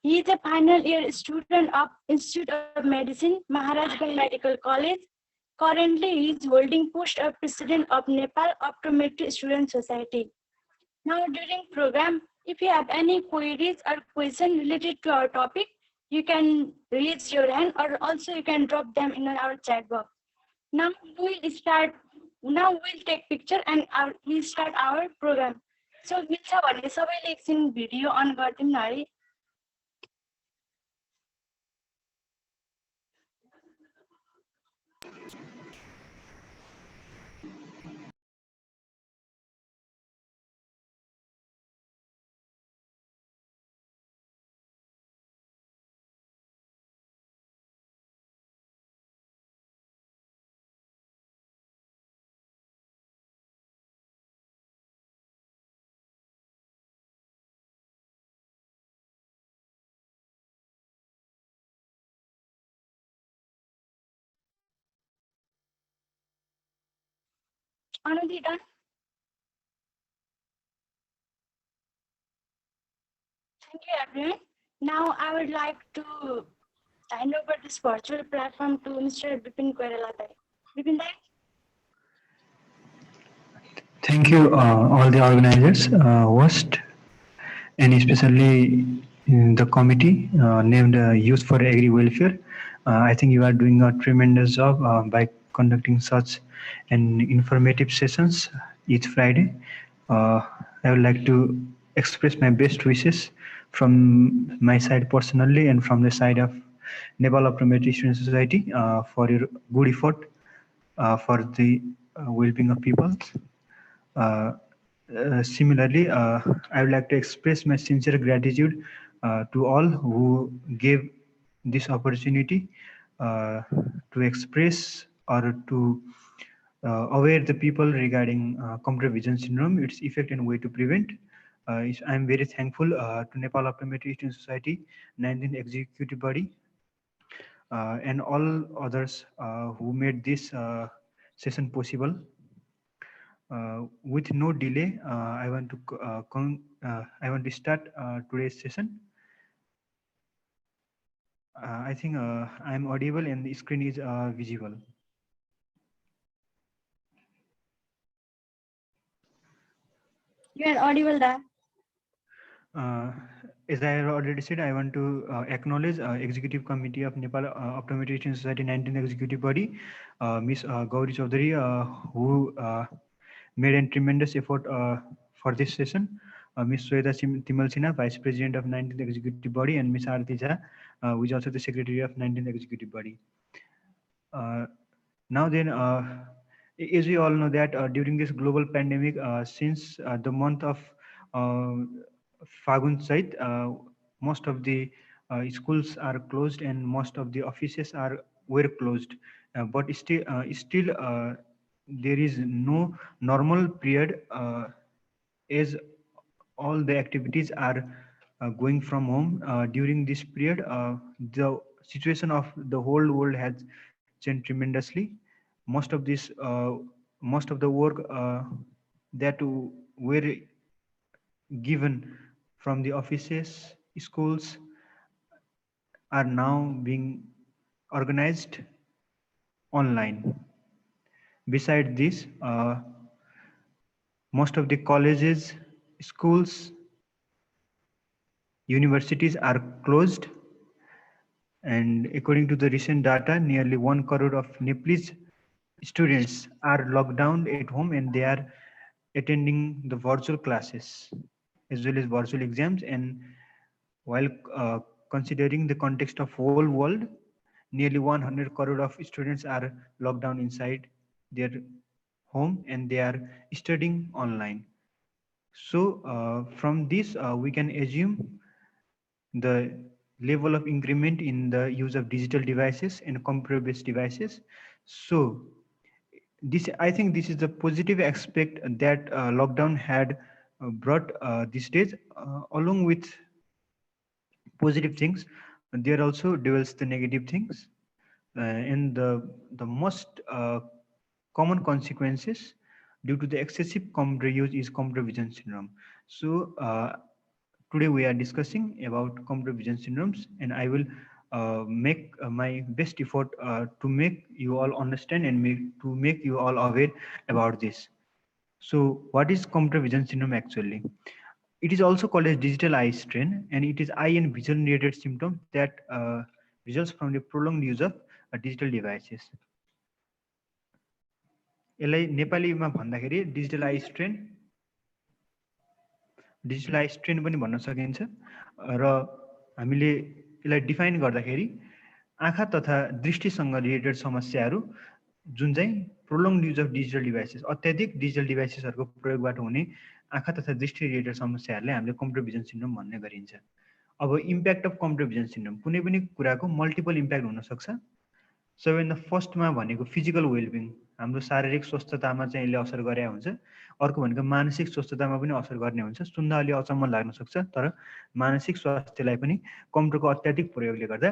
He is a final year student of Institute of Medicine, Maharajganj Medical College. Currently, he is holding post of President of Nepal Optometry Student Society. Now, during program, if you have any queries or question related to our topic, you can raise your hand or also you can drop them in our chat box. Now we'll start. Now we'll take picture and we'll start our program. So मिल्छ भने सबैले एकछिन video on गरिदिउँ न है. Anudhi done? Thank you everyone. Now I would like to hand over this virtual platform to Mr. Bipin Koirala. Bipin Dai. Thank you, all the organizers, host, and especially the committee named Youth for Agri Welfare. I think you are doing a tremendous job by conducting such an informative sessions each Friday. I would like to express my best wishes from my side personally and from the side of Nepal Optometry Student Society for your good effort for the well-being of people. Uh, Similarly, I would like to express my sincere gratitude to all who gave this opportunity to express or to aware the people regarding computer vision syndrome, its effect and way to prevent. I am very thankful to Nepal Optometry Student Society, 19th Executive Body, and all others who made this session possible. With no delay, I want to start today's session. I think I am audible and the screen is visible. You are audible da. Uh, as I already said, I want to acknowledge Executive Committee of Nepal Optometry Society 19th Executive Body, Ms. Gauri Chaudhary, who made a tremendous effort for this session. Ms. Sweta Timal Sinha, Vice President of 19th Executive Body, and Ms. Arati Jha, who is also the Secretary of 19th Executive Body. Now then, as we all know that during this global pandemic, since the month of Fagun Chait, most of the schools are closed and most of the offices were closed. But still, there is no normal period as all the activities are going from home. During this period, the situation of the whole world has changed tremendously. Most of this, most of the work that were given from the offices, schools are now being organized online. Beside this, most of the colleges, schools, universities are closed, and according to the recent data, nearly 1 crore of Nepalese students are locked down at home and they are attending the virtual classes as well as virtual exams. And while considering the context of whole world, nearly 100 crore of students are locked down inside their home and they are studying online. So from this, we can assume the level of increment in the use of digital devices and computer-based devices. So this, I think this is the positive aspect that lockdown had brought these days. Along with positive things, there also dwells the negative things, and the most common consequences due to the excessive computer use is computer vision syndrome. So Today we are discussing about computer vision syndromes, and I will make my best effort to make you all understand and to make you all aware about this. So, what is computer vision syndrome actually? It is also called as digital eye strain, and it is eye and vision related symptom that results from the prolonged use of digital devices. यसलाई नेपालीमा भन्दाखेरि digital eye strain पनि भन्न सकिन्छ र हामीले यसलाई define गर्दाखेरि आँखा तथा दृष्टिसँग रिलेटेड समस्याहरू जुन चाहिँ प्रोलोङ्ड युज अफ डिजिटल डिभाइसेस अत्याधिक डिजिटल डिभाइसेसहरूको प्रयोगबाट हुने आँखा तथा दृष्टि रिलेटेड समस्याहरूलाई हामीले कम्प्युटर भिजन सिन्ड्रोम भन्ने गरिन्छ। अब impact of computer vision syndrome कुनै पनि कुराको मल्टिपल इम्प्याक्ट हुनसक्छ। सबैभन्दा फर्स्टमा भनेको फिजिकल वेलबिङ, हाम्रो शारीरिक स्वस्थतामा चाहिँ यसले असर गरे हुन्छ। अर्को भनेको मानसिक स्वस्थतामा पनि असर गर्ने हुन्छ। सुन्दा अलि अचम्म लाग्न सक्छ, तर मानसिक स्वास्थ्यलाई पनि कम्प्युटरको अत्याधिक प्रयोगले गर्दा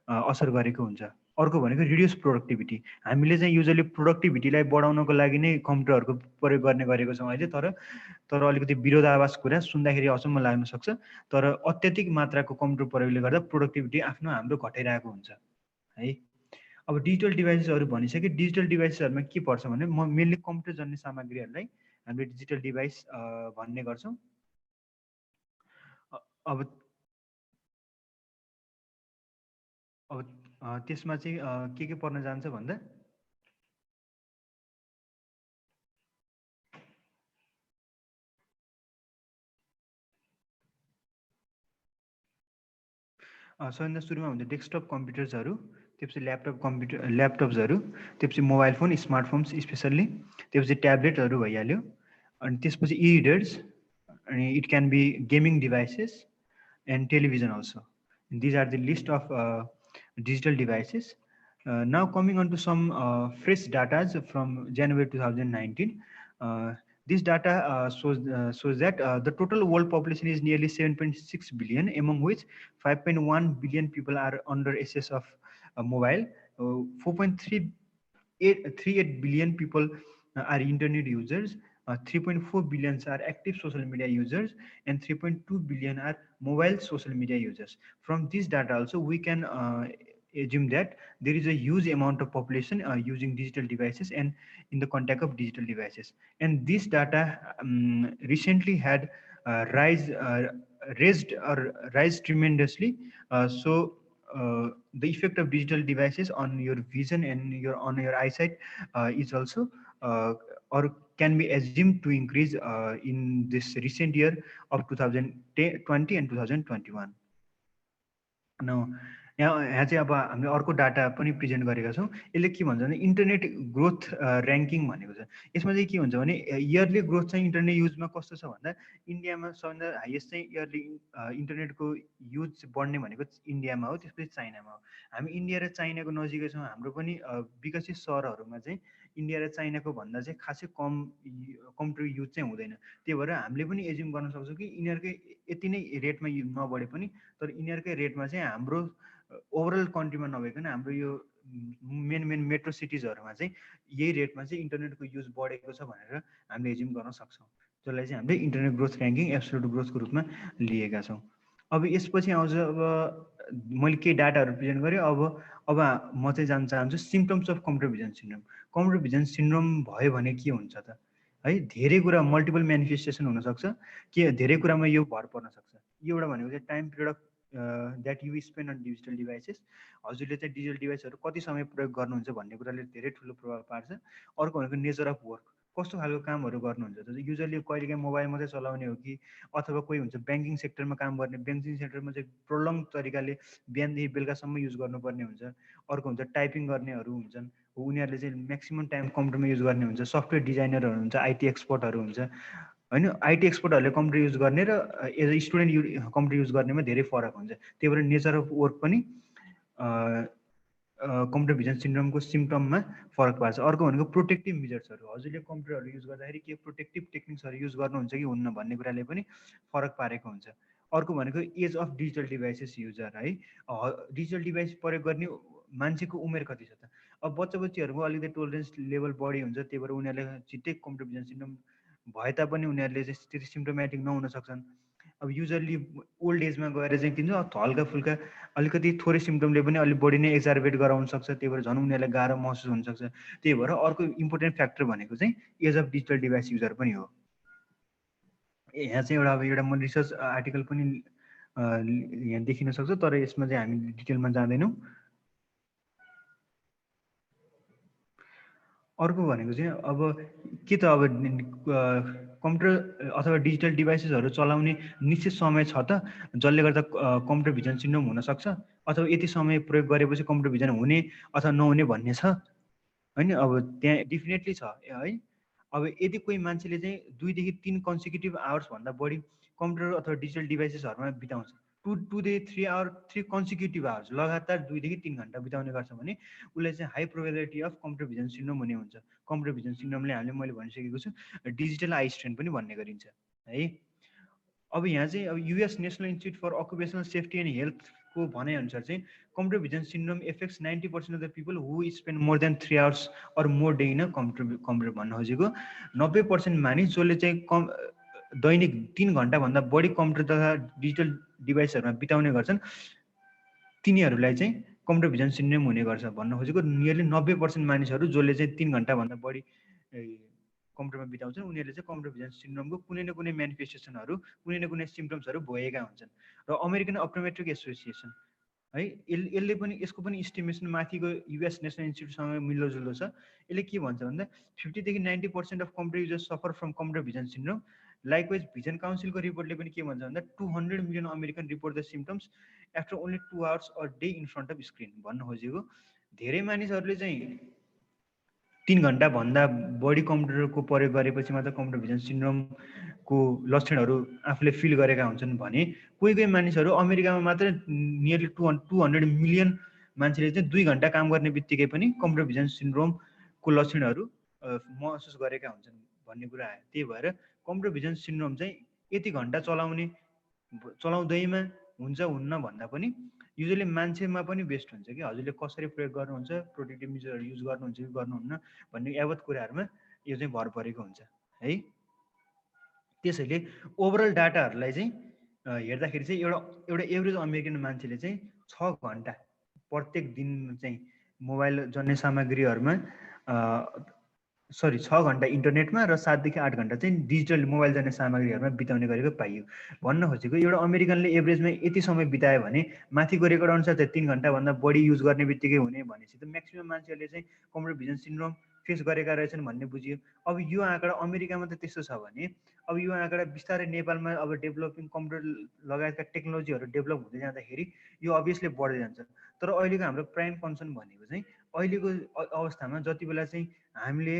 असर गरेको हुन्छ। अर्को भनेको रिड्युस प्रोडक्टिभिटी, हामीले चाहिँ युजली प्रोडक्टिभिटीलाई बढाउनको लागि नै कम्प्युटरहरूको प्रयोग गर्ने गरेको छौँ अहिले, तर अलिकति विरोधाभास कुरा सुन्दाखेरि अचम्म लाग्न सक्छ, तर अत्याधिक मात्राको कम्प्युटर प्रयोगले गर्दा प्रोडक्टिभिटी आफ्नो हाम्रो घटाइरहेको हुन्छ है। अब डिजिटल डिभाइसेसहरू भनिसके, डिजिटल डिभाइसेसहरूमा के पर्छ भने मेनली कम्प्युटर जन्य सामग्रीहरूलाई हामीले डिजिटल डिभाइस भन्ने गर्छौँ। अब त्यसमा चाहिँ के पर्न जान्छ भन्दा सबैभन्दा सुरुमा हुन्छ डेस्कटप कम्प्युटर्सहरू, त्यसपछि ल्यापटप्सहरू, त्यसपछि मोबाइल फोन, स्मार्टफोन्स स्पेसल्ली, त्यसपछि ट्याब्लेटहरू भइहाल्यो, अनि त्यसपछि ई रिडर्स, अनि it can be gaming devices and television also. These are the list of digital devices. Now coming on to some fresh data from January 2019. This data shows that the total world population is nearly 7.6 billion, among which 5.1 billion people are under access of mobile. 4.38 billion people are internet users. 3.4 billion are active social media users, and 3.2 billion are mobile social media users. From this data also we can assume that there is a huge amount of population using digital devices and in the context of digital devices. And this data recently had raised tremendously. So the effect of digital devices on your vision and on your eyesight is also or can be assumed to increase in this recent year of 2020 and 2021. Now, यहाँ चाहिँ अब हामीले अर्को data पनि present गरेका छौँ। यसले के भन्छ भने इन्टरनेट ग्रोथ ऱ्याङ्किङ भनेको छ। यसमा चाहिँ के हुन्छ भने इयरली ग्रोथ चाहिँ इन्टरनेट युजमा कस्तो छ भन्दा इन्डियामा सबभन्दा हाइएस्ट चाहिँ इयरली इन्टरनेटको युज बढ्ने भनेको इन्डियामा हो, त्यसपछि चाइनामा हो। हामी इन्डिया र चाइनाको नजिकै छौँ। हाम्रो पनि विकसित सहरहरूमा चाहिँ इन्डिया र चाइनाको भन्दा चाहिँ खासै कम्प्युटर युज चाहिँ हुँदैन। त्यही भएर हामीले पनि एज्युम गर्न सक्छौँ कि यिनीहरूकै यति नै रेटमा नबढे पनि, तर यिनीहरूकै रेटमा चाहिँ हाम्रो ओभरअल कन्ट्रीमा नभइकन हाम्रो यो मेन मेट्रो सिटिजहरूमा चाहिँ यही रेटमा चाहिँ इन्टरनेटको युज बढेको छ भनेर हामीले एज्युम गर्न सक्छौँ, जसलाई चाहिँ हामीले इन्टरनेट ग्रोथ ऱ्याङ्किङ एब्सोल्युट ग्रोथको रूपमा लिएका छौँ। अब यसपछि आउँछ, अब मैले केही डाटाहरू प्रेजेन्ट गरेँ। अब म चाहिँ जान्न चाहन्छु symptoms of computer vision syndrome. Computer vision syndrome भयो भने के हुन्छ त है? धेरै कुरा मल्टिपल मेनिफेस्टेसन हुनसक्छ, के धेरै कुरामा यो भर पर्न सक्छ। एउटा भनेको चाहिँ time period of that you spend on digital devices. हजुरले चाहिँ डिजिटल डिभाइसहरू कति समय प्रयोग गर्नुहुन्छ भन्ने कुराले धेरै ठुलो प्रभाव पार्छ। अर्को भनेको नेचर अफ वर्क, कस्तो खालको कामहरू गर्नुहुन्छ त। युजली कहिलेकाहीँ मोबाइल मात्रै चलाउने हो कि, अथवा कोही हुन्छ ब्याङ्किङ सेक्टरमा काम गर्ने, ब्याङ्किङ सेक्टरमा चाहिँ प्रोलङ तरिकाले बिहानदेखि बेलुकासम्म युज गर्नुपर्ने हुन्छ। अर्को हुन्छ टाइपिङ गर्नेहरू हुन्छन्, उनीहरूले चाहिँ म्याक्सिमम् टाइम कम्प्युटरमा युज गर्ने हुन्छ। सफ्टवेयर डिजाइनरहरू हुन्छ, आइटी एक्सपर्टहरू हुन्छ होइन। आइटी एक्सपर्टहरूले कम्प्युटर युज गर्ने र as a student computer use गर्नेमा धेरै फरक हुन्छ। त्यही भएर नेचर अफ वर्क पनि कम्प्युटर भिजन सिन्ड्रोमको सिम्पटममा फरक पार्छ। अर्को भनेको प्रोटेक्टिभ मेजर्सहरू, हजुरले कम्प्युटरहरू युज गर्दाखेरि के प्रोटेक्टिभ टेक्निक्सहरू युज गर्नुहुन्छ कि हुन्न भन्ने कुराले पनि फरक पारेको हुन्छ। अर्को भनेको age of digital devices user है। डिजिटल डिभाइस प्रयोग गर्ने मान्छेको उमेर कति छ त। अब बच्चाहरूको अलिकति टोलरेन्स लेभल बढी हुन्छ, त्यही भएर उनीहरूले छिट्टै कम्प्युटर भिजन सिन्ड्रोम भए तापनि उनीहरूले चाहिँ त्यति सिम्टोमेटिक नहुन सक्छन्। अब युजली ओल्ड एजमा गएर चाहिँ के हुन्छ हल्का फुल्का अलिकति थोरै सिम्टमले पनि अलिक बढी नै एक्जारबेट गराउन सक्छ, त्यही भएर झन् उनीहरूलाई गाह्रो महसुस हुनसक्छ। त्यही भएर अर्को इम्पोर्टेन्ट फ्याक्टर भनेको चाहिँ age of digital device user पनि हो। यहाँ चाहिँ एउटा अब एउटा म रिसर्च आर्टिकल पनि यहाँ देखिन सक्छ, तर यसमा चाहिँ हामी डिटेलमा जाँदैनौँ। अर्को भनेको चाहिँ अब के त अब कम्प्युटर अथवा डिजिटल डिभाइसेसहरू चलाउने निश्चित समय छ त जसले गर्दा कम्प्युटर भिजन सिन्ड्रोम हुनसक्छ, अथवा यति समय प्रयोग गरेपछि कम्प्युटर भिजन हुने अथवा नहुने भन्ने छ होइन। अब त्यहाँ डेफिनेटली छ है। अब यदि कोही मान्छेले चाहिँ 2 देखि 3 कन्सिक्युटिभ आवर्सभन्दा बढी कम्प्युटर अथवा डिजिटल डिभाइसेसहरूमा बिताउँछ, 2 देखि 3 कन्सिक्युटिभ आवर्स लगातार 2 देखि 3 घन्टा बिताउने गर्छ भने उसलाई चाहिँ high probability of computer vision syndrome हुने हुन्छ। कम्प्युटर भिजन सिन्ड्रोमले हामीले मैले भनिसकेको छु डिजिटल आई स्ट्रेन पनि भन्ने गरिन्छ है। अब यहाँ चाहिँ अब US national institute for occupational safety and हेल्थको भनाइअनुसार चाहिँ computer vision syndrome effects 90% of the people who spend more than 3 hours or more day in computer भन्न खोजेको 90% मानिस जसले चाहिँ दैनिक 3 घन्टाभन्दा बढी कम्प्युटर तथा डिजिटल डिभाइसहरूमा बिताउने गर्छन् तिनीहरूलाई चाहिँ कम्प्युटर भिजन सिन्ड्रोम हुने गर्छ भन्न खोजेको। नियरली 90% मानिसहरू जसले चाहिँ 3 घन्टाभन्दा बढी कम्प्युटरमा बिताउँछन् उनीहरूले चाहिँ कम्प्युटर भिजन सिन्ड्रोमको कुनै न कुनै मेनिफेस्टेसनहरू कुनै न कुनै सिम्टम्सहरू भएका हुन्छन्। र अमेरिकन अप्टोमेट्रिक एसोसिएसन है यसले पनि यसको पनि इस्टिमेसन माथिको युएस नेसनल इन्स्टिट्युटसँग मिल्दोजुल्दो छ। यसले के भन्छ भन्दा 50 देखि 90% of computer users suffer from computer vision syndrome. Likewise vision काउन्सिलको रिपोर्टले पनि के भन्छ भन्दा 200 million American report the symptoms after only 2 hours a day in front of screen भन्न खोजेको। धेरै मानिसहरूले चाहिँ 3 घन्टाभन्दा बढी कम्प्युटरको प्रयोग गरेपछि मात्र कम्प्युटर भिजन सिन्ड्रोमको लक्षणहरू आफूले फिल गरेका हुन्छन् भने कोही कोही मानिसहरू अमेरिकामा मात्र नियरली 200 मिलियन मान्छेले चाहिँ 2 घन्टा काम गर्ने बित्तिकै पनि कम्प्युटर भिजन सिन्ड्रोमको लक्षणहरू महसुस गरेका हुन्छन् भन्ने कुरा आयो। त्यही भएर कम्प्युटर भिजन सिन्ड्रोम चाहिँ यति घन्टा चलाउँदैमा हुन्छ हुन्न भन्दा पनि युजली मान्छेमा पनि बेस्ट हुन्छ कि हजुरले कसरी प्रयोग गर्नुहुन्छ, प्रोटेक्टिभ मेजरहरू युज गर्नुहुन्छ कि गर्नुहुन्न भन्ने यावत कुराहरूमा यो चाहिँ भर परेको हुन्छ है। त्यसैले ओभरअल डाटाहरूलाई चाहिँ हेर्दाखेरि चाहिँ एउटा एभरेज अमेरिकन मान्छेले चाहिँ 6 घन्टा प्रत्येक दिन चाहिँ मोबाइल जन्य सामग्रीहरूमा 6 घन्टा इन्टरनेटमा र 7 देखि 8 घन्टा चाहिँ डिजिटल मोबाइल जन्य सामग्रीहरूमा बिताउने गरेको पाइयो। भन्न खोजेको एउटा अमेरिकनले एभरेजमा यति समय बितायो भने माथिको रेकर्ड अनुसार चाहिँ 3 घन्टाभन्दा बढी युज गर्ने बित्तिकै हुने भनेपछि त म्याक्सिमम मान्छेहरूले चाहिँ कम्प्युटर भिजन सिन्ड्रोम फेस गरेका रहेछन् भन्ने बुझियो। अब यो आँकडा अमेरिकामा त त्यस्तो छ भने अब यो आँकडा बिस्तारै नेपालमा अब डेभलपिङ कम्प्युटर लगायतका टेक्नोलोजीहरू डेभलप हुँदै जाँदाखेरि यो अभियसली बढ्दै जान्छ। तर अहिलेको हाम्रो प्राइम कन्सर्न भनेको चाहिँ अहिलेको अवस्थामा जति बेला चाहिँ हामीले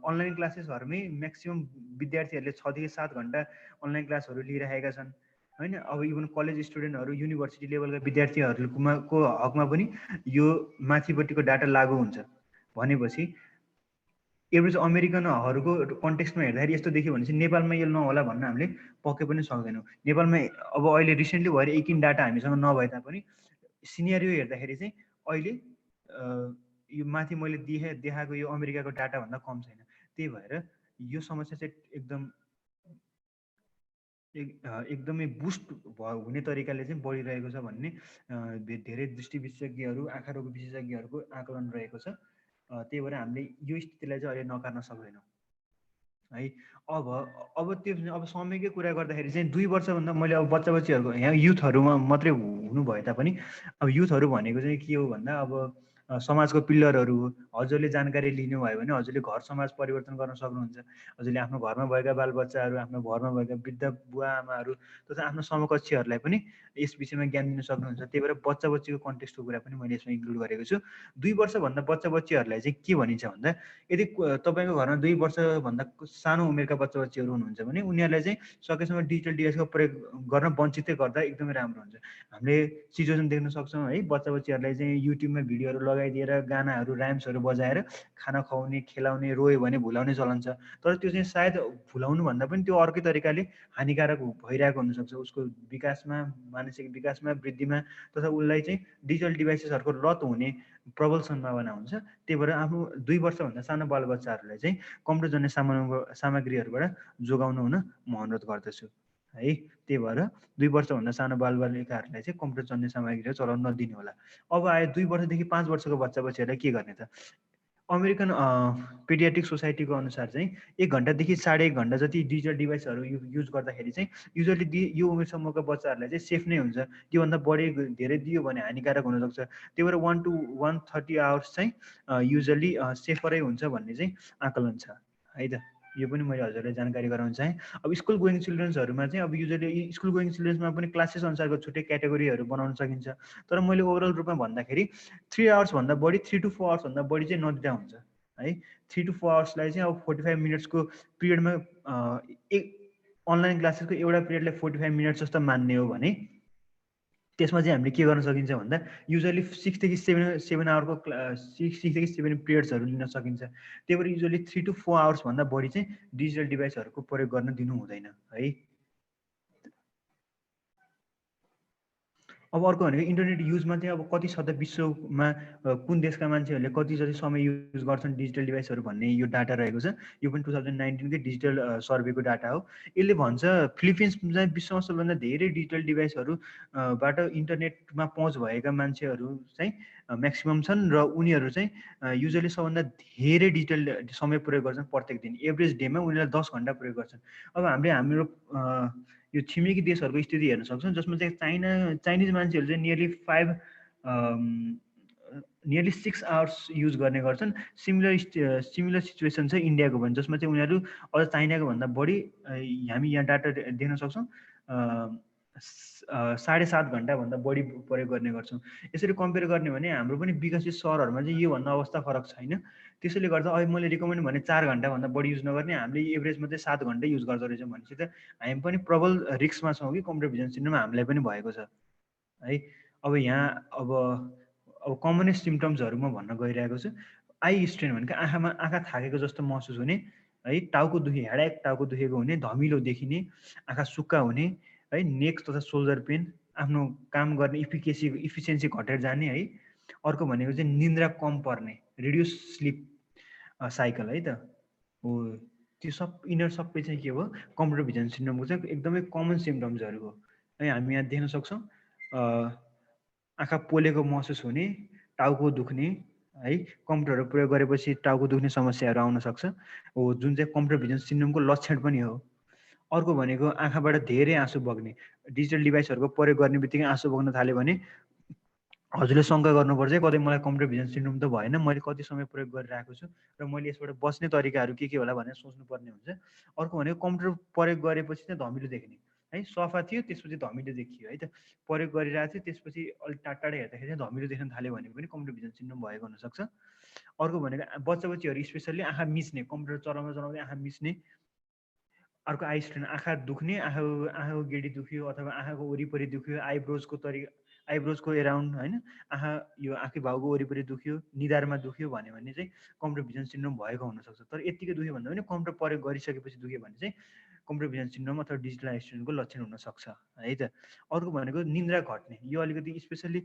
अनलाइन क्लासेसहरूमै म्याक्सिमम विद्यार्थीहरूले 6 देखि 7 घन्टा अनलाइन क्लासहरू लिइरहेका छन् होइन। अब इभन कलेज स्टुडेन्टहरू युनिभर्सिटी लेभलका विद्यार्थीहरूको हकमा पनि यो माथिपट्टिको डाटा लागु हुन्छ भनेपछि एभरेज अमेरिकनहरूको कन्टेक्स्टमा हेर्दाखेरि यस्तो देख्यो भने चाहिँ नेपालमा यो नहोला भन्न हामीले पक्कै पनि सक्दैनौँ। नेपालमा अब अहिले रिसेन्टली भएर एकिन डाटा हामीसँग नभए तापनि सिनेरियो हेर्दाखेरि चाहिँ अहिले यो माथि मैले देखाएको यो अमेरिकाको डाटाभन्दा कम छैन। त्यही भएर यो समस्या चाहिँ एकदमै बुस्ट हुने तरिकाले चाहिँ बढिरहेको छ भन्ने धेरै दृष्टि विशेषज्ञहरू आँखा रोग विशेषज्ञहरूको आकलन रहेको छ। त्यही भएर हामीले यो स्थितिलाई चाहिँ अहिले नकार्न सक्दैनौँ है। अब त्यो अब समयकै कुरा गर्दाखेरि चाहिँ 2 वर्षभन्दा मैले अब बच्चाहरूको यहाँ युथहरूमा मात्रै हुनु भए तापनि अब युथहरू भनेको चाहिँ के हो भन्दा अब समाजको पिल्लरहरू हो। हजुरले जानकारी लिनुभयो भने हजुरले घर समाज परिवर्तन गर्न सक्नुहुन्छ। हजुरले आफ्नो घरमा भएका बालबच्चाहरू, आफ्नो घरमा भएका वृद्ध बुवा आमाहरू तथा आफ्नो समकक्षीहरूलाई पनि यस विषयमा ज्ञान दिन सक्नुहुन्छ। त्यही भएर बच्चा बच्चीको कन्टेक्स्टको कुरा पनि मैले यसमा इन्क्लुड गरेको छु। 2 वर्षभन्दा बच्चा बच्चीहरूलाई चाहिँ के भनिन्छ भन्दा यदि तपाईँको घरमा 2 वर्षभन्दा सानो उमेरका बच्चा बच्चीहरू हुनुहुन्छ भने उनीहरूलाई चाहिँ सकेसम्म डिजिटल डिभाइसको प्रयोग गर्न वञ्चितै गर्दा एकदमै राम्रो हुन्छ। हामीले सिचुएसन देख्न सक्छौँ है, बच्चा बच्चीहरूलाई चाहिँ युट्युबमा भिडियोहरू लगाइदिएर गानाहरू राइम्सहरू बजाएर खाना खुवाउने, खेलाउने, रोयो भने भुलाउने चलन छ। तर त्यो चाहिँ सायद भुलाउनु भन्दा पनि त्यो अर्कै तरिकाले हानिकारक भइरहेको हुनसक्छ उसको विकासमा, मानसिक विकासमा, वृद्धिमा तथा उसलाई चाहिँ डिजिटल डिभाइसेसहरूको लत हुने प्रबल सम्भावना हुन्छ। त्यही भएर आफ्नो 2 वर्षभन्दा सानो बालबच्चाहरूलाई चाहिँ कम्प्युटर जन्य सामग्रीहरूबाट जोगाउनु हुन म अनुरोध गर्दछु है। त्यही भएर 2 वर्षभन्दा सानो बालबालिकाहरूलाई चाहिँ कम्प्युटर चल्ने सामग्रीहरू चलाउन नदिनु होला। अब आयो 2 वर्षदेखि 5 वर्षको बच्चाबच्चीहरूलाई के गर्ने त? अमेरिकन पेडियाट्रिक सोसाइटीको अनुसार चाहिँ 1 घन्टादेखि 1.5 घन्टा जति डिजिटल डिभाइसहरू युज गर्दाखेरि चाहिँ युजली यो उमेरसम्मको बच्चाहरूलाई चाहिँ सेफ नै हुन्छ। त्योभन्दा बढी धेरै दियो भने हानिकारक हुनसक्छ। त्यही भएर 1 to 130 आवर्स चाहिँ युजली सेफरै हुन्छ भन्ने चाहिँ आकलन छ है त। यो पनि मैले हजुरलाई जानकारी गराउन चाहेँ। अब स्कुल गोइङ चिल्ड्रेन्सहरूमा चाहिँ अब युजली स्कुल गोइङ चिल्ड्रेन्समा पनि क्लासेस अनुसारको छुट्टै क्याटेगोरीहरू बनाउन सकिन्छ। तर मैले ओभरअल रूपमा भन्दाखेरि 3 आवर्सभन्दा बढी 3 to 4 आवर्सभन्दा बढी चाहिँ नदिँदा हुन्छ है। 3 to 4 आवर्सलाई चाहिँ अब 45 मिनट्सको पिरियडमा अनलाइन क्लासेसको एउटा पिरियडलाई 45 मिनट जस्तो मान्ने हो भने त्यसमा चाहिँ हामीले के गर्न सकिन्छ भन्दा युजली 6 देखि 7 आवरको 6 देखि 7 पिरियड्सहरू लिन सकिन्छ। त्यही भएर युजली 3 to 4 आवर्सभन्दा बढी चाहिँ डिजिटल डिभाइसहरूको प्रयोग गर्न दिनु हुँदैन है। अब अर्को भनेको इन्टरनेट युजमा चाहिँ अब कति छ त विश्वमा कुन देशका मान्छेहरूले कति जति समय युज गर्छन् डिजिटल डिभाइसहरू भन्ने यो डाटा रहेको छ। यो पनि 2019 कै डिजिटल सर्वेको डाटा हो। यसले भन्छ फिलिपिन्स चाहिँ विश्वमा सबभन्दा धेरै डिजिटल डिभाइसहरू बाट इन्टरनेटमा पहुँच भएका मान्छेहरू चाहिँ म्याक्सिमम छन् र उनीहरू चाहिँ युजली सबभन्दा धेरै डिजिटल समय प्रयोग गर्छन् प्रत्येक दिन। एभरेज डेमा उनीहरूले 10 घन्टा प्रयोग गर्छन्। अब हामीले हाम्रो यो छिमेकी देशहरूको स्थिति हेर्न सक्छौँ जसमा चाहिँ चाइनिज मान्छेहरू चाहिँ नियरली 6 आवर्स युज गर्ने गर्छन्। सिमिलर सिचुएसन चाहिँ इन्डियाको पनि जसमा चाहिँ उनीहरू अझ चाइनाको भन्दा बढी हामी यहाँ डाटा देख्न सक्छौँ 7.5 घन्टाभन्दा बढी प्रयोग गर्ने गर्छौँ। यसरी कम्पेयर गर्ने भने हाम्रो पनि विकसित सहरहरूमा चाहिँ योभन्दा अवस्था फरक छैन। त्यसैले गर्दा अहिले मैले रिकमेन्ड भने 4 घन्टाभन्दा बढी युज नगर्ने, हामीले एभरेजमा चाहिँ 7 घन्टा युज गर्दो रहेछौँ भनेपछि त हामी पनि प्रबल रिस्कमा छौँ कि कम्प्युटर भिजन सिन्ड्रोम हामीलाई पनि भएको छ है। अब यहाँ अब कमनेस्ट सिम्टम्सहरू म भन्न गइरहेको छु। आई स्ट्रेन भनेको आँखा थाकेको जस्तो महसुस हुने है, टाउको दुखे हेडाक टाउको दुखेको हुने, धमिलो देखिने, आँखा सुक्खा हुने है, नेक तथा सोल्जर पेन, आफ्नो काम गर्ने इफिसियन्सी घटेर जाने है। अर्को भनेको चाहिँ निन्द्रा कम पर्ने, रिड्युस स्लिप साइकल है त हो। त्यो यिनीहरू सबै चाहिँ के हो कम्प्युटर भिजन सिन्ड्रोमको चाहिँ एकदमै कमन सिम्टम्सहरू हो है। हामी यहाँ देख्न सक्छौँ आँखा पोलेको महसुस हुने, टाउको दुख्ने है, कम्प्युटरहरू प्रयोग गरेपछि टाउको दुख्ने समस्याहरू आउन सक्छ हो, जुन चाहिँ कम्प्युटर भिजन सिन्ड्रोमको लक्षण पनि हो। अर्को भनेको आँखाबाट धेरै आँसु बग्ने, डिजिटल डिभाइसहरूको प्रयोग गर्ने बित्तिकै आँसु बग्न थाल्यो भने हजुरले शङ्का गर्नुपर्छ कतै मलाई कम्प्युटर भिजन सिन्ड्रोम त भएन, मैले कति समय प्रयोग गरिरहेको छु र मैले यसबाट बस्ने तरिकाहरू के होला भनेर सोच्नुपर्ने हुन्छ। अर्को भनेको कम्प्युटर प्रयोग गरेपछि चाहिँ धमिलो देख्ने है, सफा थियो त्यसपछि धमिलो देखियो है त, प्रयोग गरिरहेको थियो त्यसपछि अलिक टाढा हेर्दाखेरि चाहिँ धमिलो देख्न थाल्यो भने पनि कम्प्युटर भिजन सिन्ड्रोम भएको हुनसक्छ। अर्को भनेको बच्चाबच्चीहरू स्पेसल्ली आँखा मिच्ने, कम्प्युटर चलाउँदै आँखा मिच्ने। अर्को आई स्ट्रेन, आँखा दुख्ने, आँखाको गेडी दुख्यो अथवा आँखाको वरिपरि दुख्यो, आइब्रोजको एराउन्ड होइन, यो आँखी भाउको वरिपरि दुख्यो, निधारमा दुख्यो भन्यो भने चाहिँ कम्प्युटर भिजन सिन्ड्रोम भएको हुनसक्छ। तर यतिकै दुख्यो भन्दा पनि कम्प्युटर प्रयोग गरिसकेपछि दुख्यो भने चाहिँ कम्प्युटर भिजन सिन्ड्रोम अथवा डिजिटल आई स्ट्रेनको लक्षण हुनसक्छ है त। अर्को भनेको निन्द्रा घट्ने, यो अलिकति स्पेसल्ली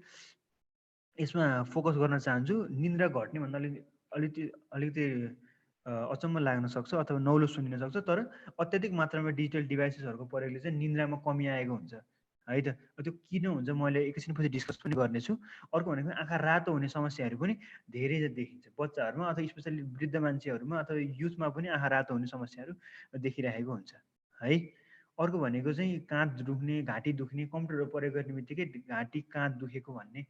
यसमा फोकस गर्न चाहन्छु। निन्द्रा घट्ने भन्दा अलिकति अचम्म लाग्न सक्छ अथवा नौलो सुनिन सक्छ, तर अत्याधिक मात्रामा डिजिटल डिभाइसेसहरूको प्रयोगले चाहिँ निन्द्रामा कमी आएको हुन्छ है त। त्यो किन हुन्छ मैले एकैछिनपछि डिस्कस पनि गर्नेछु। अर्को भनेको आँखा रातो हुने समस्याहरू पनि धेरै देखिन्छ बच्चाहरूमा अथवा स्पेसल्ली वृद्ध मान्छेहरूमा अथवा युथमा पनि आँखा रातो हुने समस्याहरू देखिरहेको हुन्छ है। अर्को भनेको चाहिँ काँध दुख्ने, घाँटी दुख्ने, कम्प्युटर प्रयोग गर्ने बित्तिकै घाँटी काँध दुखेको भन्ने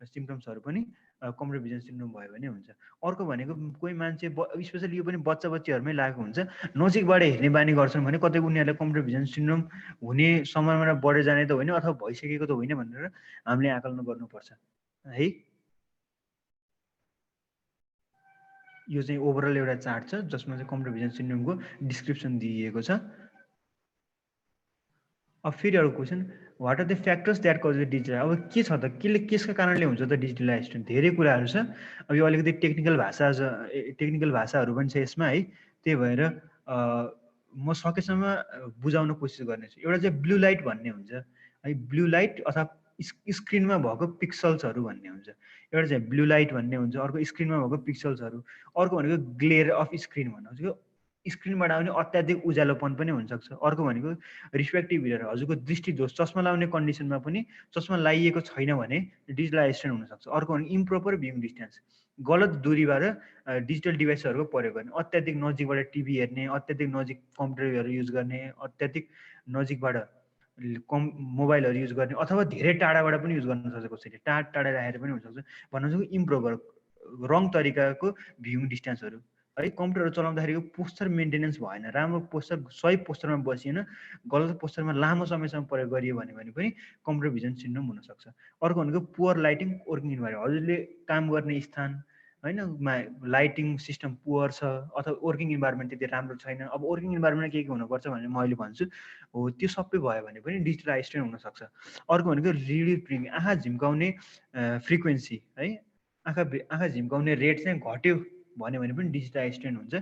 सिम्टम्सहरू पनि कम्प्युटर भिजन सिन्ड्रोम भयो भने हुन्छ। अर्को भनेको कोही मान्छे स्पेसली यो पनि बच्चाबच्चीहरूमै लागेको हुन्छ, नजिकबाट हेर्ने बानी गर्छन् भने कतै उनीहरूलाई कम्प्युटर भिजन सिन्ड्रोम हुने सम्भावना बढेर जाने त होइन अथवा भइसकेको त होइन भनेर हामीले आकलन गर्नुपर्छ है। यो चाहिँ ओभरअल एउटा चार्ट छ जसमा चाहिँ कम्प्युटर भिजन सिन्ड्रोमको डिस्क्रिप्सन दिइएको छ। अब फेरि अर्को question, what are the factors that cause the digital, अब के छ त केसका कारणले हुन्छ त डिजिटलाइजेसन, धेरै कुराहरू छ। अब यो अलिकति टेक्निकल भाषाहरू पनि छ यसमा है, त्यही भएर म सकेसम्म बुझाउन कोसिस गर्नेछु। एउटा चाहिँ ब्लू लाइट भन्ने हुन्छ है, ब्लू लाइट अथवा स्क्रिनमा भएको पिक्सल्सहरू भन्ने हुन्छ। एउटा चाहिँ ब्लू लाइट भन्ने हुन्छ, अर्को स्क्रिनमा भएको पिक्सल्सहरू, अर्को भनेको ग्लेयर अफ स्क्रिन भन्ने हुन्छ। स्क्रिनबाट आउने अत्याधिक उज्यालोपन पनि हुनसक्छ। अर्को भनेको रिफ्र्याक्टिभ एरर, हजुरको दृष्टि दोष, चस्मा लाउने कन्डिसनमा पनि चस्मा लगाइएको छैन भने डिजिटल असिस्टेन्ट हुनसक्छ। अर्को भनेको इम्प्रोपर भ्युइङ डिस्टेन्स, गलत दूरीबाट डिजिटल डिभाइसहरूको प्रयोग गर्ने, अत्याधिक नजिकबाट टिभी हेर्ने, अत्याधिक नजिक कम्प्युटरहरू युज गर्ने, अत्याधिक नजिकबाट मोबाइलहरू युज गर्ने, अथवा धेरै टाढाबाट पनि युज गर्न सक्छ, कसैले टाढा राखेर पनि हुनसक्छ। भन्नु चाहिँ इम्प्रोपर रङ तरिकाको भ्युइङ डिस्टेन्सहरू है। कम्प्युटरहरू चलाउँदाखेरिको पोस्चर मेन्टेनेन्स भएन, राम्रो पोस्चर सही पोस्चरमा बसिएन, गलत पोस्चरमा लामो समयसम्म प्रयोग गरियो भने पनि कम्प्युटर भिजन सिन्ड्रोम हुनसक्छ। अर्को भनेको पुवर लाइटिङ वर्किङ इन्भाइरोमेन्ट, हजुरले काम गर्ने स्थान होइन लाइटिङ सिस्टम पुवर छ अथवा वर्किङ इन्भाइरोमेन्ट त्यति राम्रो छैन। अब वर्किङ इन्भाइरोमेन्ट के हुनुपर्छ भने म अहिले भन्छु, हो त्यो सबै भयो भने पनि डिजिटल असिस्टेन्ट हुनसक्छ। अर्को भनेको रिडियो प्रिङ, आँखा झिम्काउने फ्रिक्वेन्सी है, आँखा झिम्काउने रेट चाहिँ घट्यो भन्यो भने पनि डिजिटल असिस्टेन्ट हुन्छ।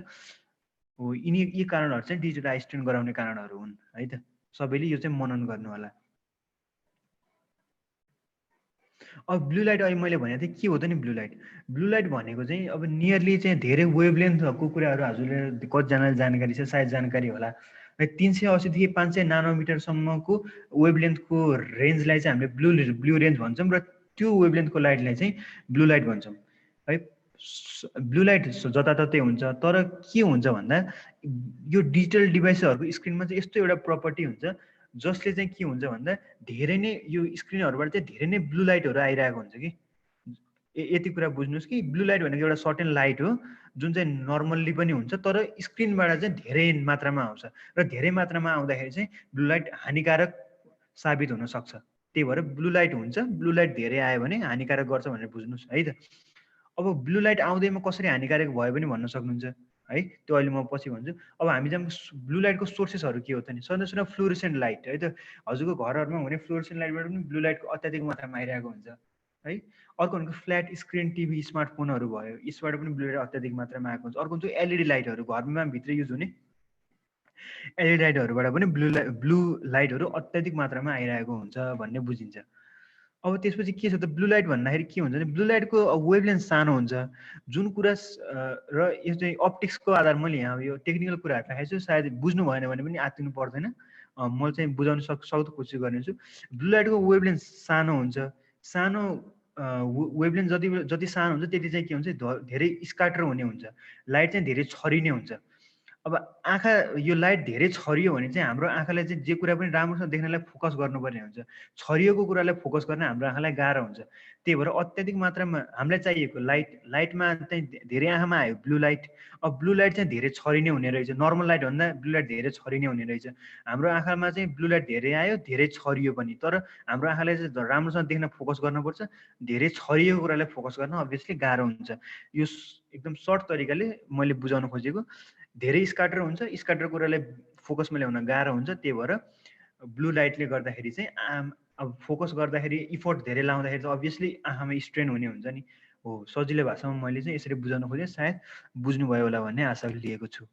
हो यी कारणहरू चाहिँ डिजिटल असिस्टेन्ट गराउने कारणहरू हुन् है त। सबैले यो चाहिँ मनन गर्नु होला। अब ब्लू लाइट अहिले मैले भनेको थिएँ के हो त नि ब्लू लाइट। ब्लू लाइट भनेको चाहिँ अब नियरली चाहिँ धेरै वेभलेन्थको कुराहरू हजुरले कतिजनाले जानकारी छ, सायद जानकारी होला। 380 देखि 500 नानोमिटरसम्मको वेभलेन्थको रेन्जलाई चाहिँ हामीले ब्लू रेन्ज भन्छौँ र त्यो वेभलेन्थको लाइटलाई चाहिँ ब्लू लाइट भन्छौँ है। ब्लू लाइट जताततै हुन्छ, तर के हुन्छ भन्दा यो डिजिटल डिभाइसहरूको स्क्रिनमा चाहिँ यस्तो एउटा प्रपर्टी हुन्छ जसले चाहिँ के हुन्छ भन्दा धेरै नै यो स्क्रिनहरूबाट चाहिँ धेरै नै ब्लू लाइटहरू आइरहेको हुन्छ कि। यति कुरा बुझ्नुहोस् कि ब्लू लाइट भनेको एउटा सर्टेन लाइट हो जुन चाहिँ नर्मल्ली पनि हुन्छ, तर स्क्रिनबाट चाहिँ धेरै मात्रामा आउँछ र धेरै मात्रामा आउँदाखेरि चाहिँ ब्लू लाइट हानिकारक साबित हुन सक्छ। त्यही भएर ब्लू लाइट हुन्छ, ब्लू लाइट धेरै आयो भने हानिकारक गर्छ भनेर बुझ्नुहोस् है त। अब ब्लू लाइट आउँदैमा कसरी हानिकारक भयो पनि भन्न सक्नुहुन्छ है, त्यो अहिले म पछि भन्छु। अब हामी चाहिँ ब्लू लाइटको सोर्सेसहरू के हो त नि, सधैँ फ्लोरेसेन्ट लाइट है त, हजुरको घरहरूमा हुने फ्लोरेसेन्ट लाइटबाट पनि ब्लू लाइटको अत्याधिक मात्रामा आइरहेको हुन्छ है। अर्को भनेको फ्ल्याट स्क्रिन टिभी स्मार्टफोनहरू भयो, यसबाट पनि ब्लू लाइट अत्याधिक मात्रामा आएको हुन्छ। अर्को हुन्छ एलइडी लाइटहरू, घरमा भित्र युज हुने एलइडी लाइटहरूबाट पनि ब्लू लाइटहरू अत्याधिक मात्रामा आइरहेको हुन्छ भन्ने बुझिन्छ। अब त्यसपछि के छ त, ब्लू लाइट भन्दाखेरि के हुन्छ भने ब्लू लाइटको वेभलेन्थ सानो हुन्छ। जुन कुरा र यो चाहिँ अप्टिक्सको आधार, मैले यहाँ यो टेक्निकल कुराहरू राखेको छु, सायद बुझ्नु भएन भने पनि आत्तिनु पर्दैन, म चाहिँ बुझाउन सक्दो कोसिस गर्नेछु। ब्लू लाइटको वेभलेन्थ सानो हुन्छ, सानो वेभलेन्थ जति सानो हुन्छ त्यति चाहिँ के हुन्छ, धेरै स्क्याटर हुने हुन्छ, लाइट चाहिँ धेरै छरिने हुन्छ। अब आँखा यो लाइट धेरै छरियो भने चाहिँ हाम्रो आँखालाई चाहिँ जे कुरा पनि राम्रोसँग देख्नलाई फोकस गर्नुपर्ने हुन्छ, छरिएको कुरालाई फोकस गर्न हाम्रो आँखालाई गाह्रो हुन्छ। त्यही भएर अत्याधिक मात्रामा हामीलाई चाहिएको लाइटमा चाहिँ धेरै आँखामा आयो ब्लू लाइट। अब ब्लू लाइट चाहिँ धेरै छरिने हुने रहेछ, नर्मल लाइट भन्दा ब्लू लाइट धेरै छरिने हुने रहेछ। हाम्रो आँखामा चाहिँ ब्लू लाइट धेरै आयो, धेरै छरियो पनि, तर हाम्रो आँखालाई चाहिँ राम्रोसँग देख्न फोकस गर्नुपर्छ, धेरै छरिएको कुरालाई फोकस गर्न अभियसली गाह्रो हुन्छ। यो एकदम सर्ट तरिकाले मैले बुझाउन खोजेको। धेरै स्क्याटर हुन्छ, स्क्याटर कुरालाई फोकसमा ल्याउन गाह्रो हुन्छ, त्यही भएर ब्लू लाइटले गर्दाखेरि चाहिँ अब फोकस गर्दाखेरि इफोर्ट धेरै लाउँदाखेरि त अभियसली आँखामा स्ट्रेन हुने हुन्छ नि। हो सजिलो भाषामा मैले चाहिँ यसरी बुझाउन खोजेँ, सायद बुझ्नुभयो होला भन्ने आशा लिएको छु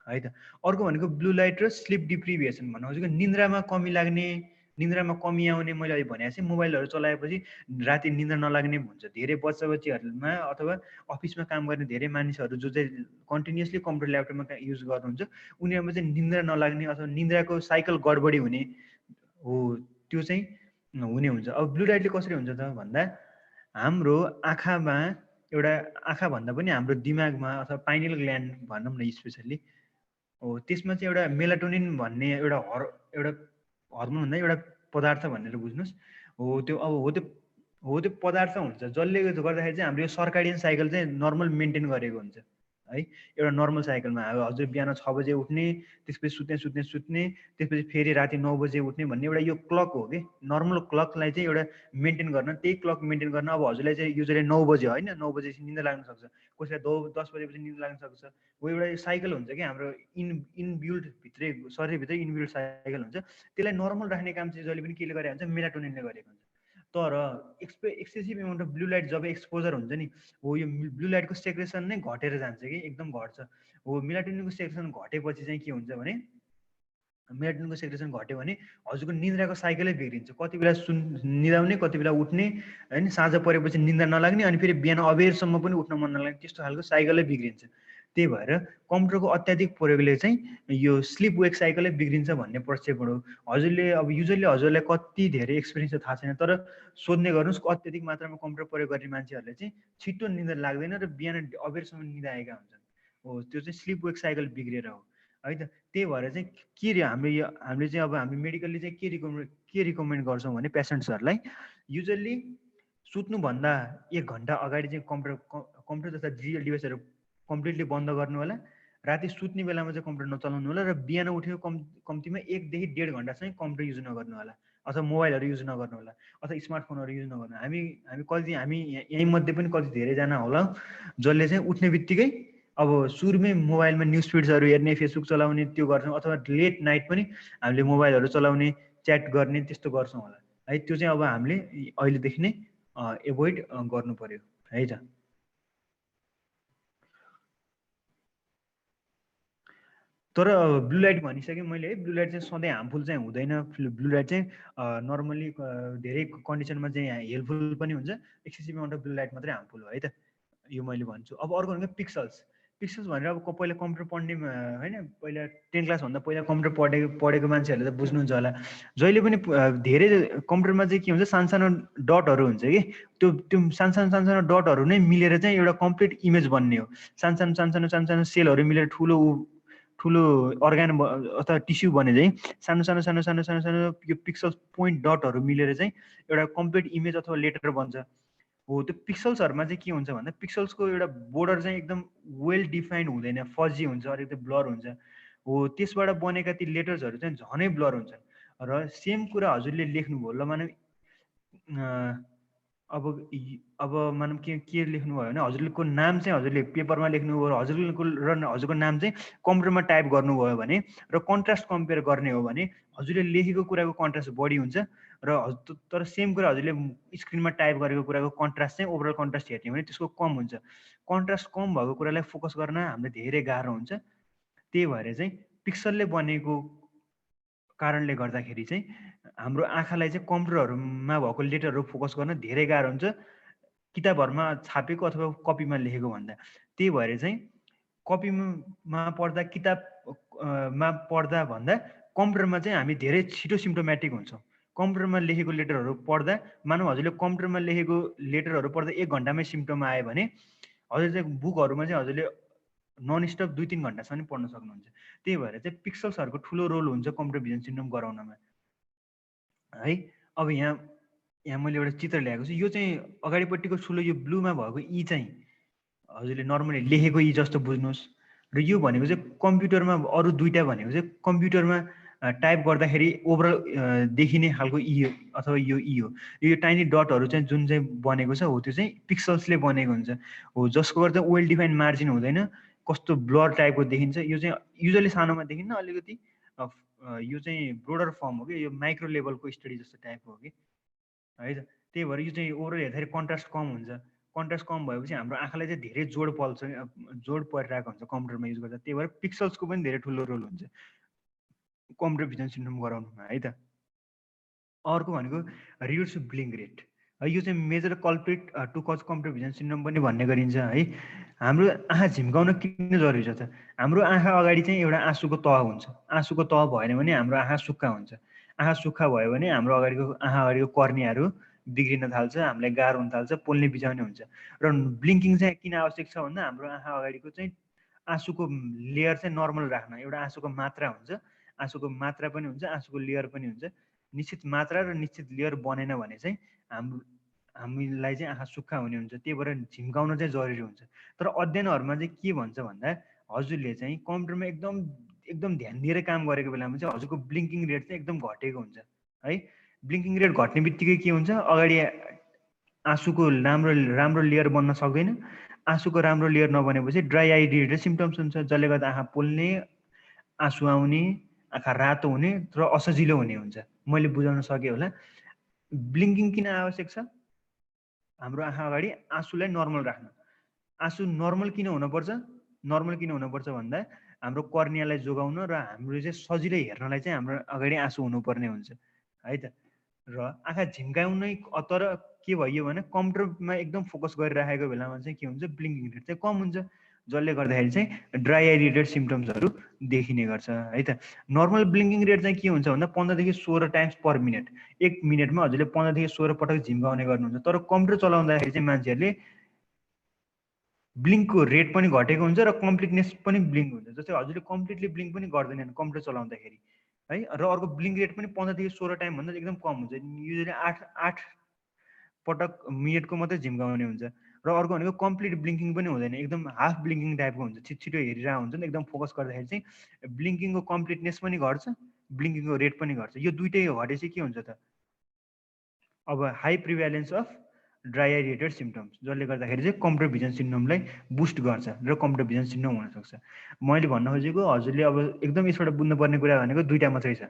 है त। अर्को भनेको ब्लू लाइट र स्लिप डिप्रिभिएसन भन्नु खोजेको निन्द्रामा कमी लाग्ने, निन्द्रामा कमी आउने। मैले अहिले भनेको चाहिँ मोबाइलहरू चलाएपछि राति निन्द्रा नलाग्ने हुन्छ, धेरै बच्चाबच्चीहरूमा अथवा अफिसमा काम गर्ने धेरै मानिसहरू जो चाहिँ कन्टिन्युसली कम्प्युटर ल्यापटपमा युज गर्नुहुन्छ, उनीहरूमा चाहिँ निन्द्रा नलाग्ने अथवा निन्द्राको साइकल गडबडी हुने हो, त्यो चाहिँ हुने हुन्छ। अब ब्लू लाइटले कसरी हुन्छ त भन्दा हाम्रो आँखामा एउटा, आँखा भन्दा पनि हाम्रो दिमागमा अथवा पाइनियल ग्ल्यान्ड भनौँ न स्पेसल्ली, हो त्यसमा चाहिँ एउटा मेलाटोनिन भन्ने एउटा हर्मोन भन्दा एउटा पदार्थ भनेर बुझ्नुहोस्। हो त्यो अब हो त्यो पदार्थ हुन्छ जसले गर्दाखेरि चाहिँ हाम्रो यो सर्काडियन साइकल चाहिँ नर्मल मेन्टेन गरेको हुन्छ है। एउटा नर्मल साइकलमा अब हजुर बिहान 6 बजे उठ्ने, त्यसपछि सुत्ने, त्यसपछि फेरि राति 9 बजे उठ्ने भन्ने एउटा यो क्लक हो कि, नर्मल क्लकलाई चाहिँ एउटा मेन्टेन गर्न, त्यही क्लक मेन्टेन गर्न अब हजुरलाई चाहिँ युजली 9 बजे होइन, 9 बजेपछि निन्द्रा लाग्न सक्छ, कसैलाई 10 बजेपछि निन्द्रा लाग्न सक्छ। हो एउटा यो साइकल हुन्छ कि हाम्रो इनबिल्ड भित्रै शरीरभित्रै इनबिल्ड साइकल हुन्छ, त्यसलाई नर्मल राख्ने काम चाहिँ जहिले पनि केले गरेको हुन्छ, मेलाटोनिनले गरेको हुन्छ। तर excessive amount of blue light जब एक्सपोजर हुन्छ नि, हो यो ब्लू लाइटको सेक्रेसन नै घटेर जान्छ कि, एकदम घट्छ। हो मेलाटोनिनको सेक्रेसन घटेपछि चाहिँ के हुन्छ भने, मेलाटोनिनको सेक्रेसन घट्यो भने हजुरको निन्द्राको साइकलै बिग्रिन्छ, कति बेला निदाउने, कति बेला उठ्ने होइन, साँझ परेपछि निन्द्रा नलाग्ने, अनि फेरि बिहान अबेरसम्म पनि उठ्न मन नलाग्ने, त्यस्तो खालको साइकलै बिग्रिन्छ। त्यही भएर कम्प्युटरको अत्याधिक प्रयोगले चाहिँ यो स्लिप वेक साइकलै बिग्रिन्छ भन्ने प्रक्षेपण हो। हजुरले अब युजली हजुरलाई कति धेरै एक्सपिरियन्स थाहा छैन, तर सोध्ने गर्नुहोस् अत्याधिक मात्रामा कम्प्युटर प्रयोग गर्ने मान्छेहरूले चाहिँ छिट्टो निद्रा लाग्दैन र बिहान अबेरसम्म निद्रा आएका हुन्छन्। हो, त्यो चाहिँ स्लिप वेक साइकल बिग्रेर हो है त। त्यही भएर चाहिँ के हामीले चाहिँ अब हामी मेडिकलले चाहिँ के रिकमेन्ड गर्छौँ भने पेसेन्ट्सहरूलाई युजल्ली सुत्नुभन्दा 1 घन्टा अगाडि चाहिँ कम्प्युटर तथा डिजिटल डिभाइसहरू कम्प्लिटली बन्द गर्नु होला। राति सुत्ने बेलामा चाहिँ कम्प्युटर नचलाउनु होला र बिहान उठेको कम्तीमा 1 देखि 1.5 घन्टा चाहिँ कम्प्युटर युज नगर्नु होला, अथवा मोबाइलहरू युज नगर्नु होला, अथवा स्मार्टफोनहरू युज नगर्नु। हामी यहीँ मध्ये पनि कति धेरैजना होला जसले चाहिँ उठ्ने बित्तिकै अब सुरुमै मोबाइलमा न्युज फिड्सहरू हेर्ने, फेसबुक चलाउने त्यो गर्छौँ, अथवा लेट नाइट पनि हामीले मोबाइलहरू चलाउने, च्याट गर्ने त्यस्तो गर्छौँ होला है। त्यो चाहिँ अब हामीले अहिलेदेखि नै एभोइड गर्नु पर्यो है त। तर ब्लू लाइट भनिसकेँ मैले है, ब्लू लाइट चाहिँ सधैँ हार्मफुल चाहिँ हुँदैन। ब्लू लाइट चाहिँ नर्मली धेरै कन्डिसनमा चाहिँ हेल्पफुल पनि हुन्छ। Excessive amount of blue light मात्रै हार्मफुल हो है त, यो मैले भन्छु। अब अर्को भनेको पिक्सल्स भनेर अब पहिला कम्प्युटर पढ्ने होइन, पहिला 10 क्लासभन्दा पहिला कम्प्युटर पढेको मान्छेहरूले त बुझ्नुहुन्छ होला। जहिले पनि धेरै कम्प्युटरमा चाहिँ के हुन्छ, सानसानो डटहरू हुन्छ कि त्यो सानसानो डटहरू नै मिलेर चाहिँ एउटा कम्प्लिट इमेज बन्ने हो। सानसानो सेलहरू मिलेर ठुलो अर्गान अथवा टिस्यु बने चाहिँ सानो यो पिक्सल्स पोइन्ट डटहरू मिलेर चाहिँ एउटा कम्प्लिट इमेज अथवा लेटर बन्छ। हो, त्यो पिक्सल्सहरूमा चाहिँ के हुन्छ भन्दा पिक्सल्सको एउटा बोर्डर चाहिँ एकदम वेल डिफाइन्ड हुँदैन, फजी हुन्छ, अलिकति ब्लर हुन्छ। हो, त्यसबाट बनेका ती लेटर्सहरू चाहिँ झनै ब्लर हुन्छन्। र सेम कुरा हजुरले लेख्नुभयो ल मानव अब मानव के लेख्नुभयो भने हजुरको नाम चाहिँ हजुरले पेपरमा लेख्नुभयो र हजुरको नाम चाहिँ कम्प्युटरमा टाइप गर्नुभयो भने र कन्ट्रास्ट कम्पेयर गर्ने हो भने हजुरले लेखेको कुराको कन्ट्रास्ट बढी हुन्छ र तर सेम कुरा हजुरले स्क्रिनमा टाइप गरेको कुराको कन्ट्रास्ट चाहिँ ओभरअल कन्ट्रास्ट हेर्ने भने त्यसको कम हुन्छ। कन्ट्रास्ट कम भएको कुरालाई फोकस गर्न हामीलाई धेरै गाह्रो हुन्छ। त्यही भएर चाहिँ पिक्सलले बनेको कारणले गर्दाखेरि चाहिँ हाम्रो आँखालाई चाहिँ कम्प्युटरहरूमा भएको लेटरहरू फोकस गर्न धेरै गाह्रो हुन्छ किताबहरूमा छापेको अथवा कपीमा लेखेको भन्दा। त्यही भएर चाहिँ कपीमा पढ्दा किताबमा पढ्दा भन्दा कम्प्युटरमा चाहिँ हामी धेरै छिटो सिम्टोमेटिक हुन्छौँ। कम्प्युटरमा लेखेको लेटरहरू पढ्दा मानव हजुरले कम्प्युटरमा लेखेको लेटरहरू पढ्दा 1 घन्टामै सिम्टम आयो भने हजुर चाहिँ बुकहरूमा चाहिँ हजुरले नन स्टप 2-3 घन्टासम्म पढ्न सक्नुहुन्छ। त्यही भएर चाहिँ पिक्सल्सहरूको ठुलो रोल हुन्छ कम्प्युटर भिजन सिन्ड्रोम गराउनमा है। अब यहाँ मैले एउटा चित्र ल्याएको छु। यो चाहिँ अगाडिपट्टिको ठुलो यो ब्लूमा भएको ई चाहिँ हजुरले नर्मली लेखेको ई जस्तो बुझ्नुहोस्। र यो भनेको चाहिँ कम्प्युटरमा अरू दुईटा भनेको चाहिँ कम्प्युटरमा टाइप गर्दाखेरि ओभरअल देखिने खालको ई अथवा यो ई हो। यो टाइनी डटहरू चाहिँ जुन चाहिँ बनेको छ हो त्यो चाहिँ पिक्सल्सले बनेको हुन्छ। हो, जसको गर्दा वेल डिफाइन्ड मार्जिन हुँदैन, कस्तो ब्लर टाइपको देखिन्छ। यो चाहिँ युजली सानोमा देखिन्न, अलिकति यो चाहिँ ब्रोडर फर्म हो कि, यो माइक्रो लेभलको स्टडी जस्तो टाइपको हो कि है त। त्यही भएर यो चाहिँ ओभरअल हेर्दाखेरि कन्ट्रास्ट कम हुन्छ। कन्ट्रास्ट कम भएपछि हाम्रो आँखालाई चाहिँ धेरै जोड परिरहेको हुन्छ कम्प्युटरमा युज गर्दा। त्यही भएर पिक्सल्सको पनि धेरै ठुलो रोल हुन्छ कम्प्युटर भिजन सिन्ड्रोम गराउनुमा है त। अर्को भनेको रिड्युस्ड ब्लिङ्क रेट है। यो चाहिँ major culprit to cause computer vision syndrome पनि भन्ने गरिन्छ है। हाम्रो आँखा झिम्काउन किन जरुरी छ त? हाम्रो आँखा अगाडि चाहिँ एउटा आँसुको तह हुन्छ। आँसुको तह भएन भने हाम्रो आँखा सुक्खा हुन्छ। आँखा सुक्खा भयो भने हाम्रो आँखा अगाडिको कर्नियाहरू बिग्रिन थाल्छ, हामीलाई गाह्रो हुन थाल्छ, पोल्ने बिजाउने हुन्छ। र ब्लिङ्किङ चाहिँ किन आवश्यक छ भन्दा हाम्रो आँखा अगाडिको चाहिँ आँसुको लेयर चाहिँ नर्मल राख्न एउटा आँसुको मात्रा हुन्छ। आँसुको मात्रा पनि हुन्छ, आँसुको लेयर पनि हुन्छ। निश्चित मात्रा र निश्चित लेयर बनेन भने चाहिँ हामीलाई चाहिँ आँखा सुक्खा हुने हुन्छ। त्यही भएर झिम्काउन चाहिँ जरुरी हुन्छ। तर अध्ययनहरूमा चाहिँ के भन्छ भन्दा हजुरले चाहिँ कम्प्युटरमा एकदम ध्यान दिएर काम गरेको बेलामा चाहिँ हजुरको ब्लिङ्किङ रेट चाहिँ एकदम घटेको हुन्छ है। ब्लिङ्किङ रेट घट्ने बित्तिकै के हुन्छ, अगाडि आँसुको राम्रो लेयर बन्न सक्दैन। आँसुको राम्रो लेयर नबनेपछि ड्राई आई रिलेटेड सिम्टम्स हुन्छ, जसले गर्दा आँखा पोल्ने, आँसु आउने, आँखा रातो हुने र असजिलो हुने हुन्छ। मैले बुझाउन सकेँ होला। ब्लिङ्किङ किन आवश्यक छ? हाम्रो आँखा अगाडि आँसुलाई नर्मल राख्न। आँसु नर्मल किन हुनुपर्छ? नर्मल किन हुनुपर्छ भन्दा हाम्रो कर्नियालाई जोगाउन र हाम्रो चाहिँ सजिलै हेर्नलाई चाहिँ हाम्रो अगाडि आँसु हुनुपर्ने हुन्छ है त। र आँखा झिम्काउनै तर के भयो भने कम्प्युटरमा एकदम फोकस गरिराखेको बेलामा चाहिँ के हुन्छ, ब्लिङ्किङ रेट चाहिँ कम हुन्छ जसले गर्दाखेरि चाहिँ ड्राई आई रिलेटेड सिम्टम्सहरू देखिने गर्छ है त। नर्मल ब्लिङ्किङ रेट चाहिँ के हुन्छ भन्दा 15 देखि 16 टाइम्स पर मिनट, 1 मिनटमा हजुरले 15 देखि 16 पटक झिम्काउने गर्नुहुन्छ। तर कम्प्युटर चलाउँदाखेरि चाहिँ मान्छेहरूले ब्लिङ्कको रेट पनि घटेको हुन्छ र कम्प्लिटनेस पनि ब्लिङ्क हुन्छ। जस्तै हजुरले कम्प्लिटली ब्लिङ्क पनि गर्दैनन् कम्प्युटर चलाउँदाखेरि है, र अर्को ब्लिङ्क रेट पनि 15 देखि 16 टाइम भन्दा एकदम कम हुन्छ। युजली 8 पटक मिनटको मात्रै झिम्काउने हुन्छ। र अर्को भनेको कम्प्लिट ब्लिङ्किङ पनि हुँदैन, एकदम हाफ ब्लिङ्किङ टाइपको हुन्छ, छिटो हेरिरहेको हुन्छ नि, एकदम फोकस गर्दाखेरि चाहिँ ब्लिङ्किङको कम्प्लिटनेस पनि घट्छ, ब्लिङ्किङको रेट पनि घट्छ। यो दुइटै घटेपछि के हुन्छ त, अब high prevalence of dry eye related symptoms, जसले गर्दाखेरि चाहिँ कम्प्युटर भिजन सिन्ड्रोमलाई बुस्ट गर्छ र कम्प्युटर भिजन सिन्ड्रोम हुनसक्छ। मैले भन्न खोजेको हजुरले अब एकदम यसबाट बुझ्नुपर्ने कुरा भनेको दुईवटा मात्रै छ।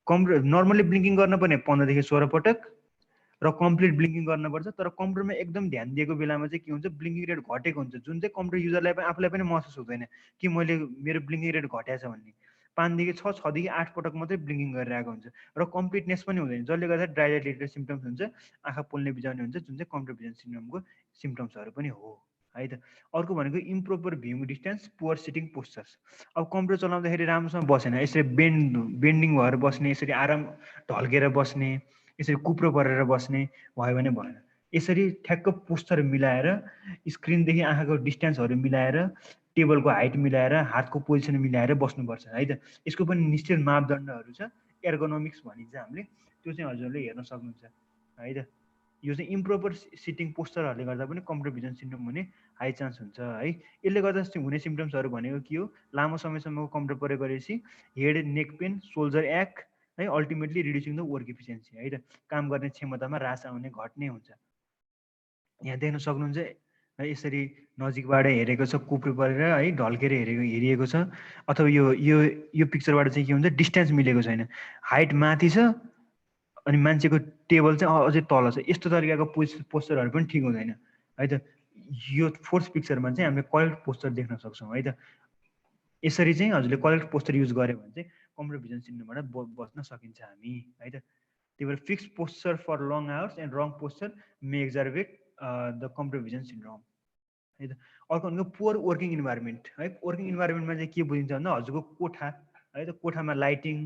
कम्प्युटर नर्मली ब्लिङ्किङ गर्नुपर्ने 15 देखि 16 पटक र कम्प्लिट ब्लिङ्किङ गर्नुपर्छ। तर कम्प्युटरमा एकदम ध्यान दिएको बेलामा चाहिँ के हुन्छ, ब्लिङ्किङ रेट घटेको हुन्छ, जुन चाहिँ कम्प्युटर युजरलाई पनि आफूलाई पनि महसुस हुँदैन कि मैले मेरो ब्लिङ्किङ रेट घटाएको छ भन्ने। 5 देखि 6 देखि 8 पटक मात्रै ब्लिङ्किङ गरिरहेको हुन्छ र कम्प्लिटनेस पनि हुँदैन, जसले गर्दा ड्राई आई रिलेटेड सिम्टम्स हुन्छ, आँखा पोल्ने बिजाउने हुन्छ, जुन चाहिँ कम्प्युटर भिजन सिन्ड्रोमको सिम्टम्सहरू पनि हो है त। अर्को भनेको improper viewing distance, poor sitting postures. अब कम्प्युटर चलाउँदाखेरि राम्रोसँग बसेन, यसरी बेन्डिङ भएर बस्ने, यसरी आराम ढल्केर बस्ने, यसरी कुप्रो परेर बस्ने भयो भने भएन। यसरी ठ्याक्क पोस्चर मिलाएर, स्क्रिनदेखि आँखाको डिस्टेन्सहरू मिलाएर, टेबलको हाइट मिलाएर, हातको पोजिसन मिलाएर बस्नुपर्छ है त। यसको पनि निश्चित मापदण्डहरू छ, एर्गोनोमिक्स भनिन्छ हामीले, त्यो चाहिँ हजुरले हेर्न सक्नुहुन्छ है त। यो चाहिँ इम्प्रोपर सिटिङ पोस्चरहरूले गर्दा पनि कम्प्युटर भिजन सिन्ड्रोम हुने हाई चान्स हुन्छ है। यसले गर्दा हुने सिम्टम्सहरू भनेको के हो, लामो समयसम्मको कम्प्युटर प्रयोग गरेपछि हेड नेक पेन, सोल्जर एक्ट है, ultimately reducing the work efficiency है त, काम गर्ने क्षमतामा ह्रास आउने घट्ने हुन्छ। यहाँ देख्न सक्नुहुन्छ है, यसरी नजिकबाट हेरेको छ, कुप्रो परेर है ढल्केर हेरिएको छ। अथवा यो यो यो पिक्चरबाट चाहिँ के हुन्छ, डिस्टेन्स मिलेको छैन, हाइट माथि छ अनि मान्छेको टेबल चाहिँ अझै तल छ। यस्तो तरिकाको पोस्चरहरू पनि ठिक हुँदैन है त। यो फोर्थ पिक्चरमा चाहिँ हामीले करेक्ट पोस्चर देख्न सक्छौँ है त। यसरी चाहिँ हजुरले करेक्ट पोस्चर युज गऱ्यो भने चाहिँ कम्प्युटर भिजन सिन्ड्रोमबाट बच्न सकिन्छ हामी है त। त्यही भएर fix posture for long hours and wrong posture may exacerbate the computer vision syndrome है त। अर्को भनेको पुवर वर्किङ इन्भाइरोमेन्ट है। वर्किङ इन्भाइरोमेन्टमा चाहिँ के बुझिन्छ भन्दा हजुरको कोठा है त, कोठामा लाइटिङ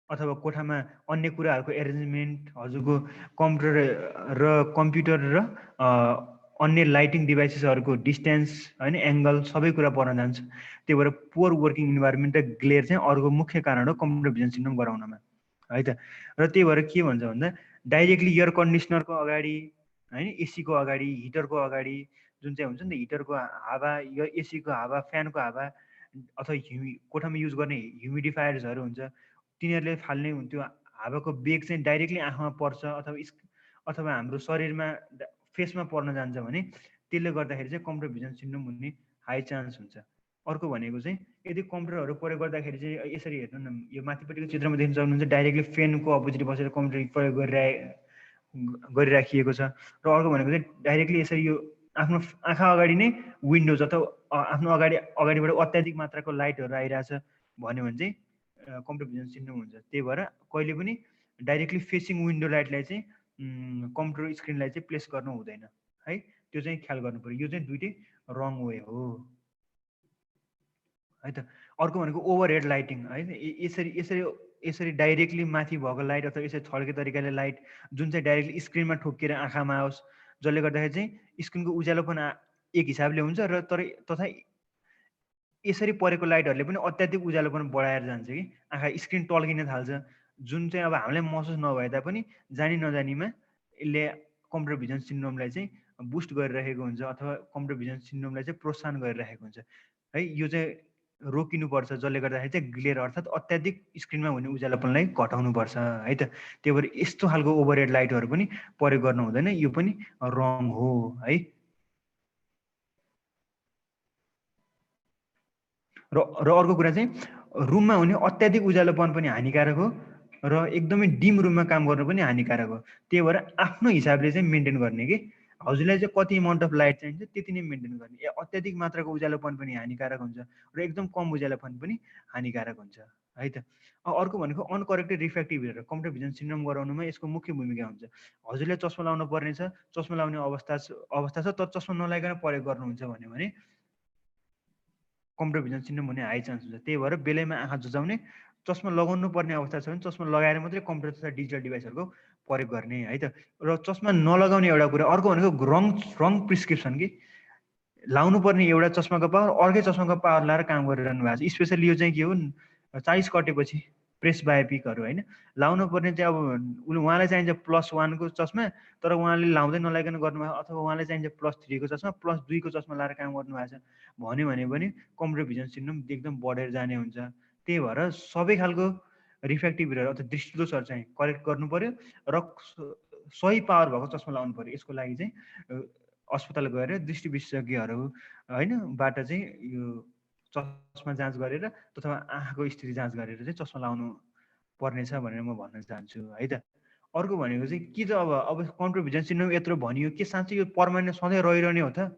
अथवा कोठामा अन्य कुराहरूको एरेन्जमेन्ट, हजुरको कम्प्युटर र अन्य लाइटिङ डिभाइसेसहरूको डिस्टेन्स होइन, एङ्गल सबै कुरा पर्न जान्छ। त्यही भएर पुवर वर्किङ इन्भाइरोमेन्ट र ग्लेयर चाहिँ अर्को मुख्य कारण हो कम्प्युटर भिजन सिन्ड्रोम गराउनमा है त। र त्यही भएर के भन्छ भन्दा डाइरेक्टली एयर कन्डिसनरको अगाडि होइन, एसीको अगाडि, हिटरको अगाडि, जुन चाहिँ हुन्छ नि त हिटरको हावा, यो एसीको हावा, फ्यानको हावा अथवा कोठामा युज गर्ने ह्युमिडिफायर्सहरू हुन्छ, तिनीहरूले फाल्ने त्यो हावाको बेग चाहिँ डाइरेक्टली आँखामा पर्छ अथवा हाम्रो शरीरमा फेसमा पर्न जान्छ भने त्यसले गर्दाखेरि चाहिँ कम्प्युटर भिजन सिन्ड्रोम हुने हाई चान्स हुन्छ। अर्को भनेको चाहिँ यदि कम्प्युटरहरू प्रयोग गर्दाखेरि चाहिँ यसरी हेर्नु न, यो माथिपट्टिको चित्रमा देख्न सक्नुहुन्छ, डाइरेक्टली फ्यानको अपोजिट बसेर कम्प्युटर प्रयोग गरिराखिएको छ। र अर्को भनेको चाहिँ डाइरेक्टली यसरी यो आफ्नो आँखा अगाडि नै विन्डोज अथवा आफ्नो अगाडिबाट अत्याधिक मात्राको लाइटहरू आइरहेछ भन्यो भने चाहिँ कम्प्युटर भिजन सिन्ड्रोम हुन्छ। त्यही भएर कहिले पनि डाइरेक्टली फेसिङ विन्डो लाइटलाई चाहिँ कम्प्युटर स्क्रिनलाई चाहिँ प्लेस गर्नु हुँदैन है, त्यो चाहिँ ख्याल गर्नु पऱ्यो। यो चाहिँ दुइटै रङ वे हो है त। अर्को भनेको ओभरहेड लाइटिङ है, यसरी डाइरेक्टली माथि भएको लाइट अथवा यसरी छड्के तरिकाले लाइट जुन चाहिँ डाइरेक्टली स्क्रिनमा ठोक्किएर आँखामा आओस्, जसले गर्दाखेरि चाहिँ स्क्रिनको उज्यालोपन एक हिसाबले हुन्छ र तथा यसरी परेको लाइटहरूले पनि अत्याधिक उज्यालोपन बढाएर जान्छ कि आँखा स्क्रिन टल्किन थाल्छ, जुन चाहिँ अब हामीलाई महसुस नभए तापनि जानी नजानीमा यसले कम्प्युटर भिजन सिन्ड्रोमलाई चाहिँ बुस्ट गरिरहेको हुन्छ अथवा कम्प्युटर भिजन सिन्ड्रोमलाई चाहिँ प्रोत्साहन गरिरहेको हुन्छ है। यो चाहिँ रोकिनुपर्छ, जसले गर्दाखेरि चाहिँ ग्लेयर अर्थात् अत्याधिक स्क्रिनमा हुने उज्यालोपनलाई घटाउनुपर्छ है त। त्यही भएर यस्तो खालको ओभरहेड लाइटहरू पनि प्रयोग गर्नु हुँदैन, यो पनि रङ हो है। र अर्को कुरा चाहिँ रुममा हुने अत्याधिक उज्यालोपन पनि हानिकारक हो र एकदमै डिम रुममा काम गर्नु पनि हानिकारक हो। त्यही भएर आफ्नो हिसाबले चाहिँ मेन्टेन गर्ने कि हजुरलाई चाहिँ कति अमाउन्ट अफ लाइट चाहिन्छ त्यति नै मेन्टेन गर्ने। अत्याधिक मात्राको उज्यालोपन पनि हानिकारक हुन्छ र एकदम कम उज्यालोपन पनि हानिकारक हुन्छ है त। अर्को भनेको uncorrected refractive error, computer vision syndrome गराउनुमा यसको मुख्य भूमिका हुन्छ। हजुरले चस्मा लाउनु पर्ने छ, चस्मा लाउने अवस्था छ, तर चस्मा नलाइकन प्रयोग गर्नुहुन्छ भने कम्प्युटर भिजन सिन्ड्रोम हुने हाई चान्स हुन्छ। त्यही भएर बेलैमा आँखा जुझाउने, चस्मा लगाउनु पर्ने अवस्था छ भने चस्मा लगाएर मात्रै कम्प्युटर तथा डिजिटल डिभाइसहरूको प्रयोग गर्ने है त। र चस्मा नलगाउने एउटा कुरा, अर्को भनेको रङ प्रिस्क्रिप्सन कि लाउनु पर्ने एउटा चस्माको पावर अर्कै चस्माको पावर लाएर काम गरिरहनु भएको छ। स्पेसली यो चाहिँ के हो, 40 कटेपछि प्रेस बायोपिकहरू होइन, लाउनु पर्ने चाहिँ अब उहाँलाई चाहिन्छ +1 को चस्मा, तर उहाँले लाउँदै नलाइकन गर्नुभएको, अथवा उहाँलाई चाहिन्छ +3 को चस्मा, +2 को चस्मा लाएर काम गर्नुभएको छ भन्यो भने पनि कम्प्युटर भिजन सिन्ड्रोम एकदम बढेर जाने हुन्छ। त्यही भएर सबै खालको रिफ्र्याक्टिभ एरर अथवा दृष्टिदोषहरू चाहिँ करेक्ट गर्नु पर्यो र सही पावर भएको चस्मा लाउनु पर्यो। यसको लागि चाहिँ अस्पताल गएर दृष्टि विशेषज्ञहरू हैनबाट चाहिँ यो चस्मा जाँच गरेर अथवा आँखाको स्थिति जाँच गरेर चाहिँ चस्मा लाउनु पर्नेछ भनेर म भन्न चाहन्छु है त। अर्को भनेको चाहिँ के त अब कम्प्युटर भिजन सिन्ड्रोम यत्रो भनियो, के साँच्चै यो पर्मानेन्ट सधैँ रहिरहने हो त?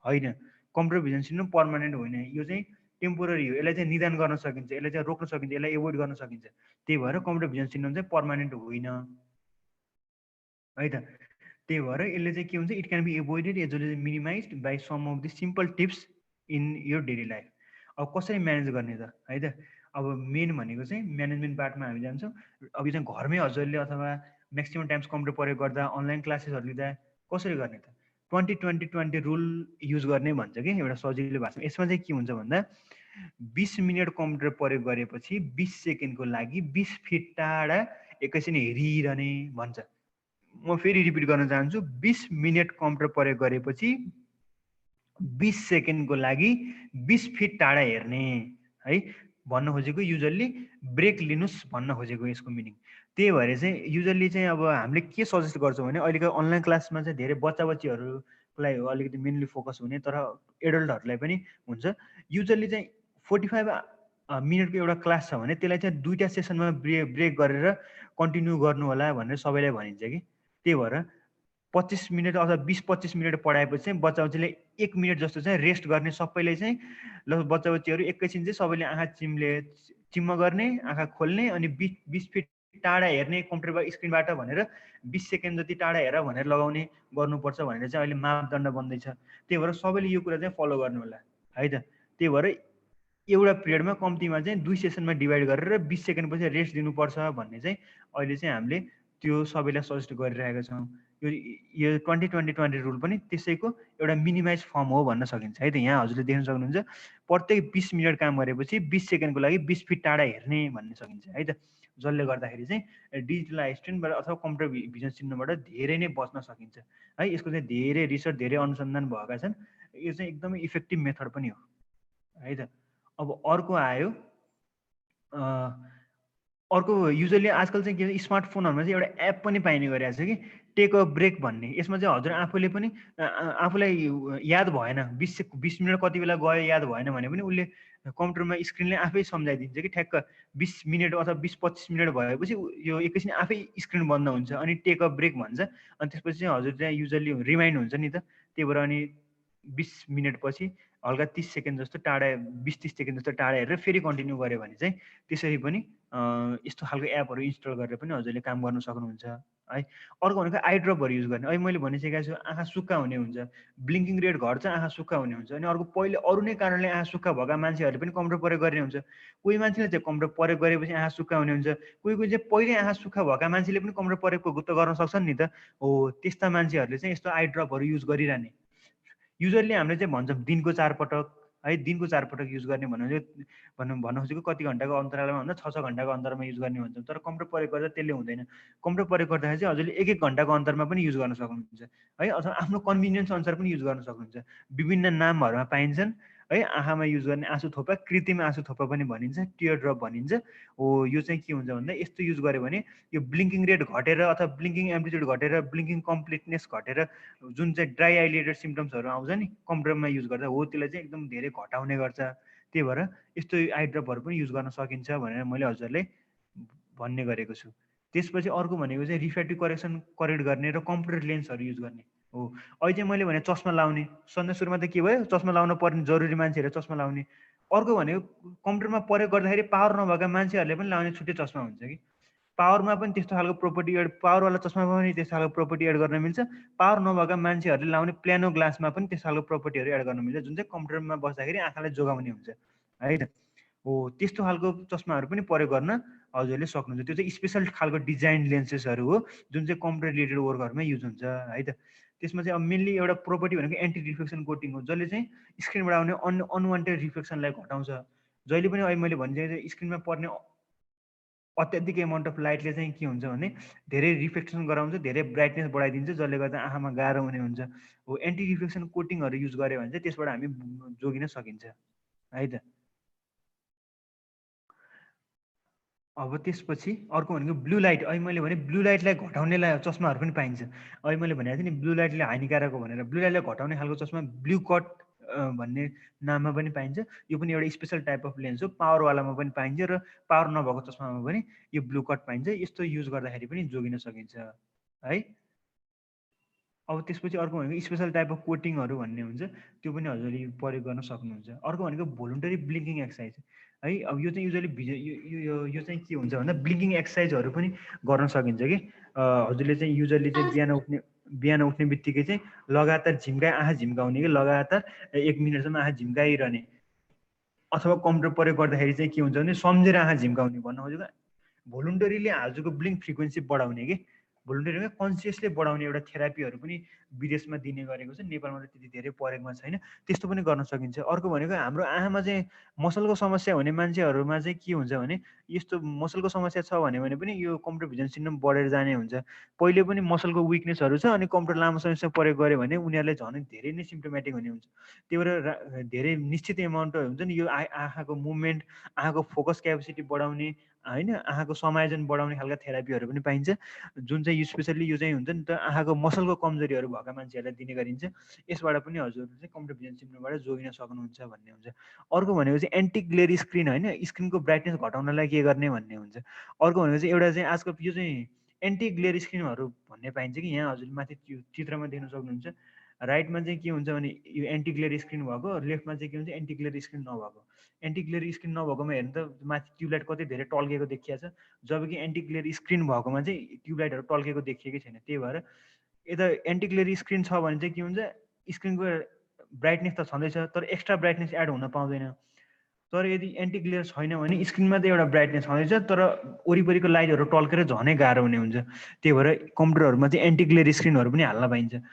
होइन, कम्प्युटर भिजन सिन्ड्रोम पर्मानेन्ट होइन, यो चाहिँ टेम्पोररी हो। यसलाई चाहिँ निदान गर्न सकिन्छ, यसलाई चाहिँ रोक्न सकिन्छ, यसलाई एभोइड गर्न सकिन्छ। त्यही भएर कम्प्युटर भिजन सिन्ड्रोम चाहिँ पर्मानेन्ट होइन है त। त्यही भएर यसले चाहिँ के हुन्छ, it can be avoided as well as minimised by some of the simple tips in your daily life. अब कसरी म्यानेज गर्ने त है त। अब मेन भनेको चाहिँ म्यानेजमेन्ट पार्टमा हामी जान्छौँ। अब यो चाहिँ घरमै हजुरले अथवा म्याक्सिमम टाइम्स कम्प्युटर प्रयोग गर्दा, अनलाइन क्लासेसहरू लिँदा कसरी गर्ने त? 20-20-20 रुल युज गर्ने भन्छ कि एउटा सजिलो भाषामा। यसमा चाहिँ के हुन्छ भन्दा 20 मिनट कम्प्युटर प्रयोग गरेपछि 20 सेकेन्डको लागि 20 फिट टाढा एकैछिन हेरिरहने भन्छ। म फेरि रिपिट गर्न चाहन्छु, 20 मिनट कम्प्युटर प्रयोग गरेपछि 20 सेकेन्डको लागि 20 फिट टाढा हेर्ने है भन्न खोजेको। युजल्ली ब्रेक लिनुहोस् भन्न खोजेको यसको मिनिङ। त्यही भएर चाहिँ युजल्ली चाहिँ अब हामीले के सजेस्ट गर्छौँ भने, अहिलेको अनलाइन क्लासमा चाहिँ धेरै बच्चाबच्चीहरूलाई हो अलिकति मेनली फोकस हुने, तर एडल्टहरूलाई पनि हुन्छ। युजल्ली चाहिँ 45 मिनटको एउटा क्लास छ भने त्यसलाई चाहिँ 2टा सेसनमा ब्रेक गरेर कन्टिन्यू गर्नु होला भनेर सबैलाई भनिन्छ कि। त्यही भएर 25 मिनट अथवा 20-25 मिनट पढाएपछि चाहिँ बच्चाबच्चीले 1 मिनट जस्तो चाहिँ रेस्ट गर्ने। सबैले चाहिँ ल बच्चाबच्चीहरू एकैछिन चाहिँ सबैले आँखा चिम्म गर्ने, आँखा खोल्ने, अनि 20 फिट टाढा हेर्ने कम्प्युटर स्क्रिनबाट भनेर 20 सेकेन्ड जति टाढा हेर भनेर लगाउने गर्नुपर्छ भनेर चाहिँ अहिले मापदण्ड बन्दैछ। त्यही भएर सबैले यो कुरा चाहिँ फलो गर्नु होला है त। त्यही भएर एउटा पिरियडमा कम्तीमा चाहिँ 2 सेसनमा डिभाइड गरेर 20 सेकेन्डपछि रेस्ट दिनुपर्छ भन्ने चाहिँ अहिले चाहिँ हामीले त्यो सबैलाई सजेस्ट गरिरहेका छौँ। यो 20-20-20 रुल पनि त्यसैको एउटा मिनिमाइज फर्म हो भन्न सकिन्छ है त। यहाँ हजुरले देख्न सक्नुहुन्छ, प्रत्येक 20 मिनट काम गरेपछि 20 सेकेन्डको लागि 20 फिट टाढा हेर्ने भन्न सकिन्छ है त। जसले गर्दाखेरि चाहिँ डिजिटल असिस्टेन्टबाट अथवा कम्प्युटर भिजन सिन्ड्रोमबाट धेरै नै बच्न सकिन्छ है। यसको चाहिँ धेरै रिसर्च, धेरै अनुसन्धान भएका छन्। यो चाहिँ एकदमै इफेक्टिभ मेथड पनि हो है त। अब अर्को आयो, अर्को युजली आजकल चाहिँ के स्मार्टफोनहरूमा चाहिँ एउटा एप पनि पाइने गरिरहेको छ कि टेक अ ब्रेक भन्ने। यसमा चाहिँ हजुर आफूले पनि आफूलाई याद भएन 20 मिनट कति बेला गयो याद भएन भने पनि उसले कम्प्युटरमा स्क्रिनले आफै सम्झाइदिन्छ कि ठ्याक्क 20 मिनट अथवा 20-25 मिनट भएपछि यो एकैछिन आफै स्क्रिन बन्द हुन्छ, अनि टेक अ ब्रेक भन्छ। अनि त्यसपछि चाहिँ हजुर चाहिँ युजली रिमाइन्ड हुन्छ नि त। त्यही भएर अनि 20 मिनटपछि हल्का 30 सेकेन्ड जस्तो टाढा, 20-30 सेकेन्ड जस्तो टाढा हेरेर फेरि कन्टिन्यू गऱ्यो भने चाहिँ त्यसरी पनि यस्तो खालको एपहरू इन्स्टल गरेर पनि हजुरले काम गर्न सक्नुहुन्छ है। अर्को भनेको आई ड्रपहरू युज गर्ने। अहिले मैले भनिसकेको छु, आँखा सुक्खा हुने हुन्छ, ब्लिङ्किङ रेट घट्छ, आँखा सुक्खा हुने हुन्छ। अनि अर्को पहिले अरू नै कारणले आँखा सुक्खा भएका मान्छेहरूले पनि कम्प्युटर प्रयोग गर्ने हुन्छ। कोही मान्छेले चाहिँ कम्प्युटर प्रयोग गरेपछि आँखा सुक्खा हुने हुन्छ, कोही चाहिँ पहिले आँखा सुक्खा भएका मान्छेले पनि कम्प्युटर प्रयोगको गुप्त गर्न सक्छन् नि त। हो, त्यस्ता मान्छेहरूले चाहिँ यस्तो आई ड्रपहरू युज गरिरहने। युजरले हामीले चाहिँ भन्छौँ दिनको 4 पटक है, दिनको 4 पटक युज गर्ने भन्न खोजेको कति घन्टाको अन्तरालमा भन्दा 6-6 घन्टाको अन्तरमा युज गर्ने भन्छौँ। तर कम्प्युटर प्रयोग गर्दा त्यसले हुँदैन। कम्प्युटर प्रयोग गर्दाखेरि चाहिँ हजुरले 1-1 घन्टाको अन्तरमा पनि युज गर्न सक्नुहुन्छ है, अथवा आफ्नो कन्भिनियन्स अनुसार पनि युज गर्न सक्नुहुन्छ। विभिन्न नामहरूमा पाइन्छन् है। आँखामा युज गर्ने आँसु थोपा, कृत्रिम आँसु थोपा पनि भनिन्छ, टियर ड्रप भनिन्छ। हो, यो चाहिँ के हुन्छ भन्दा यस्तो युज गर्यो भने यो ब्लिङ्किङ रेट घटेर अथवा ब्लिङ्किङ एम्प्लिट्युड घटेर, ब्लिङ्किङ कम्प्लिटनेस घटेर जुन चाहिँ ड्राई आई रिलेटेड सिम्टम्सहरू आउँछ नि कम्प्युटरमा युज गर्दा, हो त्यसलाई चाहिँ एकदम धेरै घटाउने गर्छ। त्यही भएर यस्तो आई ड्रपहरू पनि युज गर्न सकिन्छ भनेर मैले हजुरलाई भन्ने गरेको छु। त्यसपछि अर्को भनेको चाहिँ रिफ्र्याक्टिभ करेक्सन करेक्ट गर्ने र कम्प्युटर लेन्सहरू युज गर्ने हो। अहिले चाहिँ मैले भने चस्मा लाउने, सधैँ सुरुमा त के भयो, चस्मा लाउनु पर्ने जरुरी मान्छेहरू चस्मा लाउने, अर्को भनेको कम्प्युटरमा प्रयोग गर्दाखेरि पावर नभएका मान्छेहरूले पनि लाउने छुट्टै चस्मा हुन्छ कि पावरमा पनि त्यस्तो खालको प्रोपर्टी एड पावरवाला चस्मामा पनि त्यस्तो खालको प्रोपर्टी एड गर्न मिल्छ पावर नभएका मान्छेहरूले लाउने प्लानो ग्लासमा पनि त्यस्तो खालको प्रोपर्टीहरू एड गर्न मिल्छ जुन चाहिँ कम्प्युटरमा बस्दाखेरि आँखालाई जोगाउने हुन्छ है त हो त्यस्तो खालको चस्माहरू पनि प्रयोग गर्न हजुरले सक्नुहुन्छ त्यो चाहिँ स्पेसल खालको डिजाइन लेन्सेसहरू हो जुन चाहिँ कम्प्युटर रिलेटेड वर्कहरूमा युज हुन्छ है त त्यसमा चाहिँ अब मेनली एउटा प्रोपर्टी भनेको एन्टी रिफ्लेक्सन कोटिङ हो जसले चाहिँ स्क्रिनबाट आउने अनवान्टेड रिफ्लेक्सनलाई घटाउँछ जहिले पनि अहिले मैले भनिदिएँ स्क्रिनमा पर्ने अत्याधिक एमाउन्ट अफ लाइटले चाहिँ के हुन्छ भने धेरै रिफ्लेक्सन गराउँछ धेरै ब्राइटनेस बढाइदिन्छ जसले गर्दा आँखामा गाह्रो हुने हुन्छ हो एन्टी रिफ्लेक्सन कोटिङहरू युज गऱ्यो भने चाहिँ त्यसबाट हामी जोगिन सकिन्छ है त अब त्यसपछि अर्को भनेको ब्लू लाइट अहिले मैले भने ब्लू लाइटलाई घटाउनेलाई चस्माहरू पनि पाइन्छ अहिले मैले भनेको थिएँ नि ब्लू लाइटले हानिकारक हो भनेर ब्लू लाइटलाई घटाउने खालको चस्मा ब्लू कट भन्ने नाममा पनि पाइन्छ यो पनि एउटा स्पेसल टाइप अफ लेन्स हो पावरवालामा पनि पाइन्छ र पावर नभएको चस्मामा पनि यो ब्लू कट पाइन्छ यस्तो युज गर्दाखेरि पनि जोगिन सकिन्छ है अब त्यसपछि अर्को भनेको स्पेसल टाइप अफ कोटिङहरू भन्ने हुन्छ त्यो पनि हजुरले प्रयोग गर्न सक्नुहुन्छ अर्को भनेको भोलुन्टरी ब्लिङ्किङ एक्सर्साइज है अब यो चाहिँ युजली यो चाहिँ के हुन्छ भन्दा ब्लिङ्किङ एक्सर्साइजहरू पनि गर्न सकिन्छ कि हजुरले चाहिँ युजली चाहिँ बिहान उठ्ने बित्तिकै चाहिँ लगातार आँखा झिम्काउने कि लगातार 1 मिनटसम्म आँखा झिम्काइरहने अथवा कम्प्युटर प्रयोग गर्दाखेरि चाहिँ के हुन्छ भने सम्झेर आँखा झिम्काउने भन्नु खोजेको भोलुन्टरीले आजको ब्लिङ्क फ्रिक्वेन्सी बढाउने कि भोलुन्टरीमा कन्सियसली बढाउने एउटा थेरापीहरू पनि विदेशमा दिने गरेको छ नेपालमा त त्यति धेरै प्रयोगमा छैन त्यस्तो पनि गर्न सकिन्छ अर्को भनेको हाम्रो आँखामा चाहिँ मसलको समस्या हुने मान्छेहरूमा चाहिँ के हुन्छ भने यस्तो मसलको समस्या छ भने पनि यो कम्प्युटर भिजन सिन्ड्रोम बढेर जाने हुन्छ पहिले पनि मसलको विकनेसहरू छ अनि कम्प्युटर लामो समयसम्म प्रयोग गर्यो भने उनीहरूलाई झन् धेरै नै सिम्प्टोमेटिक हुने हुन्छ त्यही भएर धेरै निश्चित एमाउन्ट हुन्छ नि यो आँखाको मुभमेन्ट आँखाको फोकस क्यापेसिटी बढाउने होइन आँखाको समायोजन बढाउने खालका थेरापीहरू पनि पाइन्छ जुन चाहिँ स्पेसल्ली यो चाहिँ हुन्छ नि त आँखाको मसलको कमजोरीहरू भएका मान्छेहरूलाई दिने गरिन्छ यसबाट पनि हजुरले चाहिँ कम्प्युटर भिजन सिन्ड्रोमबाट जोगिन सक्नुहुन्छ भन्ने हुन्छ अर्को भनेको चाहिँ एन्टी ग्लेयर स्क्रिन होइन स्क्रिनको ब्राइटनेस घटाउनलाई के गर्ने भन्ने हुन्छ अर्को भनेको चाहिँ एउटा चाहिँ आजकल यो चाहिँ एन्टी ग्लेयर स्क्रिनहरू भन्ने पाइन्छ कि यहाँ हजुरले माथि त्यो चित्रमा देख्न सक्नुहुन्छ राइटमा चाहिँ के हुन्छ भने यो एन्टी ग्लेयर स्क्रिन भएको लेफ्टमा चाहिँ के हुन्छ एन्टी ग्लेयर स्क्रिन नभएको एन्टी ग्लेयर स्क्रिन नभएकोमा हेर्नु त माथि ट्युबलाइट कति धेरै टल्केको देखिया छ जबकि एन्टी ग्लेयर स्क्रिन भएकोमा चाहिँ ट्युबलाइटहरू टल्केको देखिएकै छैन त्यही भएर यता एन्टी ग्लेयर स्क्रिन छ भने चाहिँ के हुन्छ स्क्रिनको ब्राइटनेस त छँदैछ तर एक्स्ट्रा ब्राइटनेस एड हुन पाउँदैन तर यदि एन्टी ग्लेयर छैन भने स्क्रिनमा त एउटा ब्राइटनेस छँदैछ तर वरिपरिको लाइटहरू टल्केर झनै गाह्रो हुने हुन्छ त्यही भएर कम्प्युटरहरूमा चाहिँ एन्टी ग्लेयर स्क्रिनहरू पनि हाल्न पाइन्छ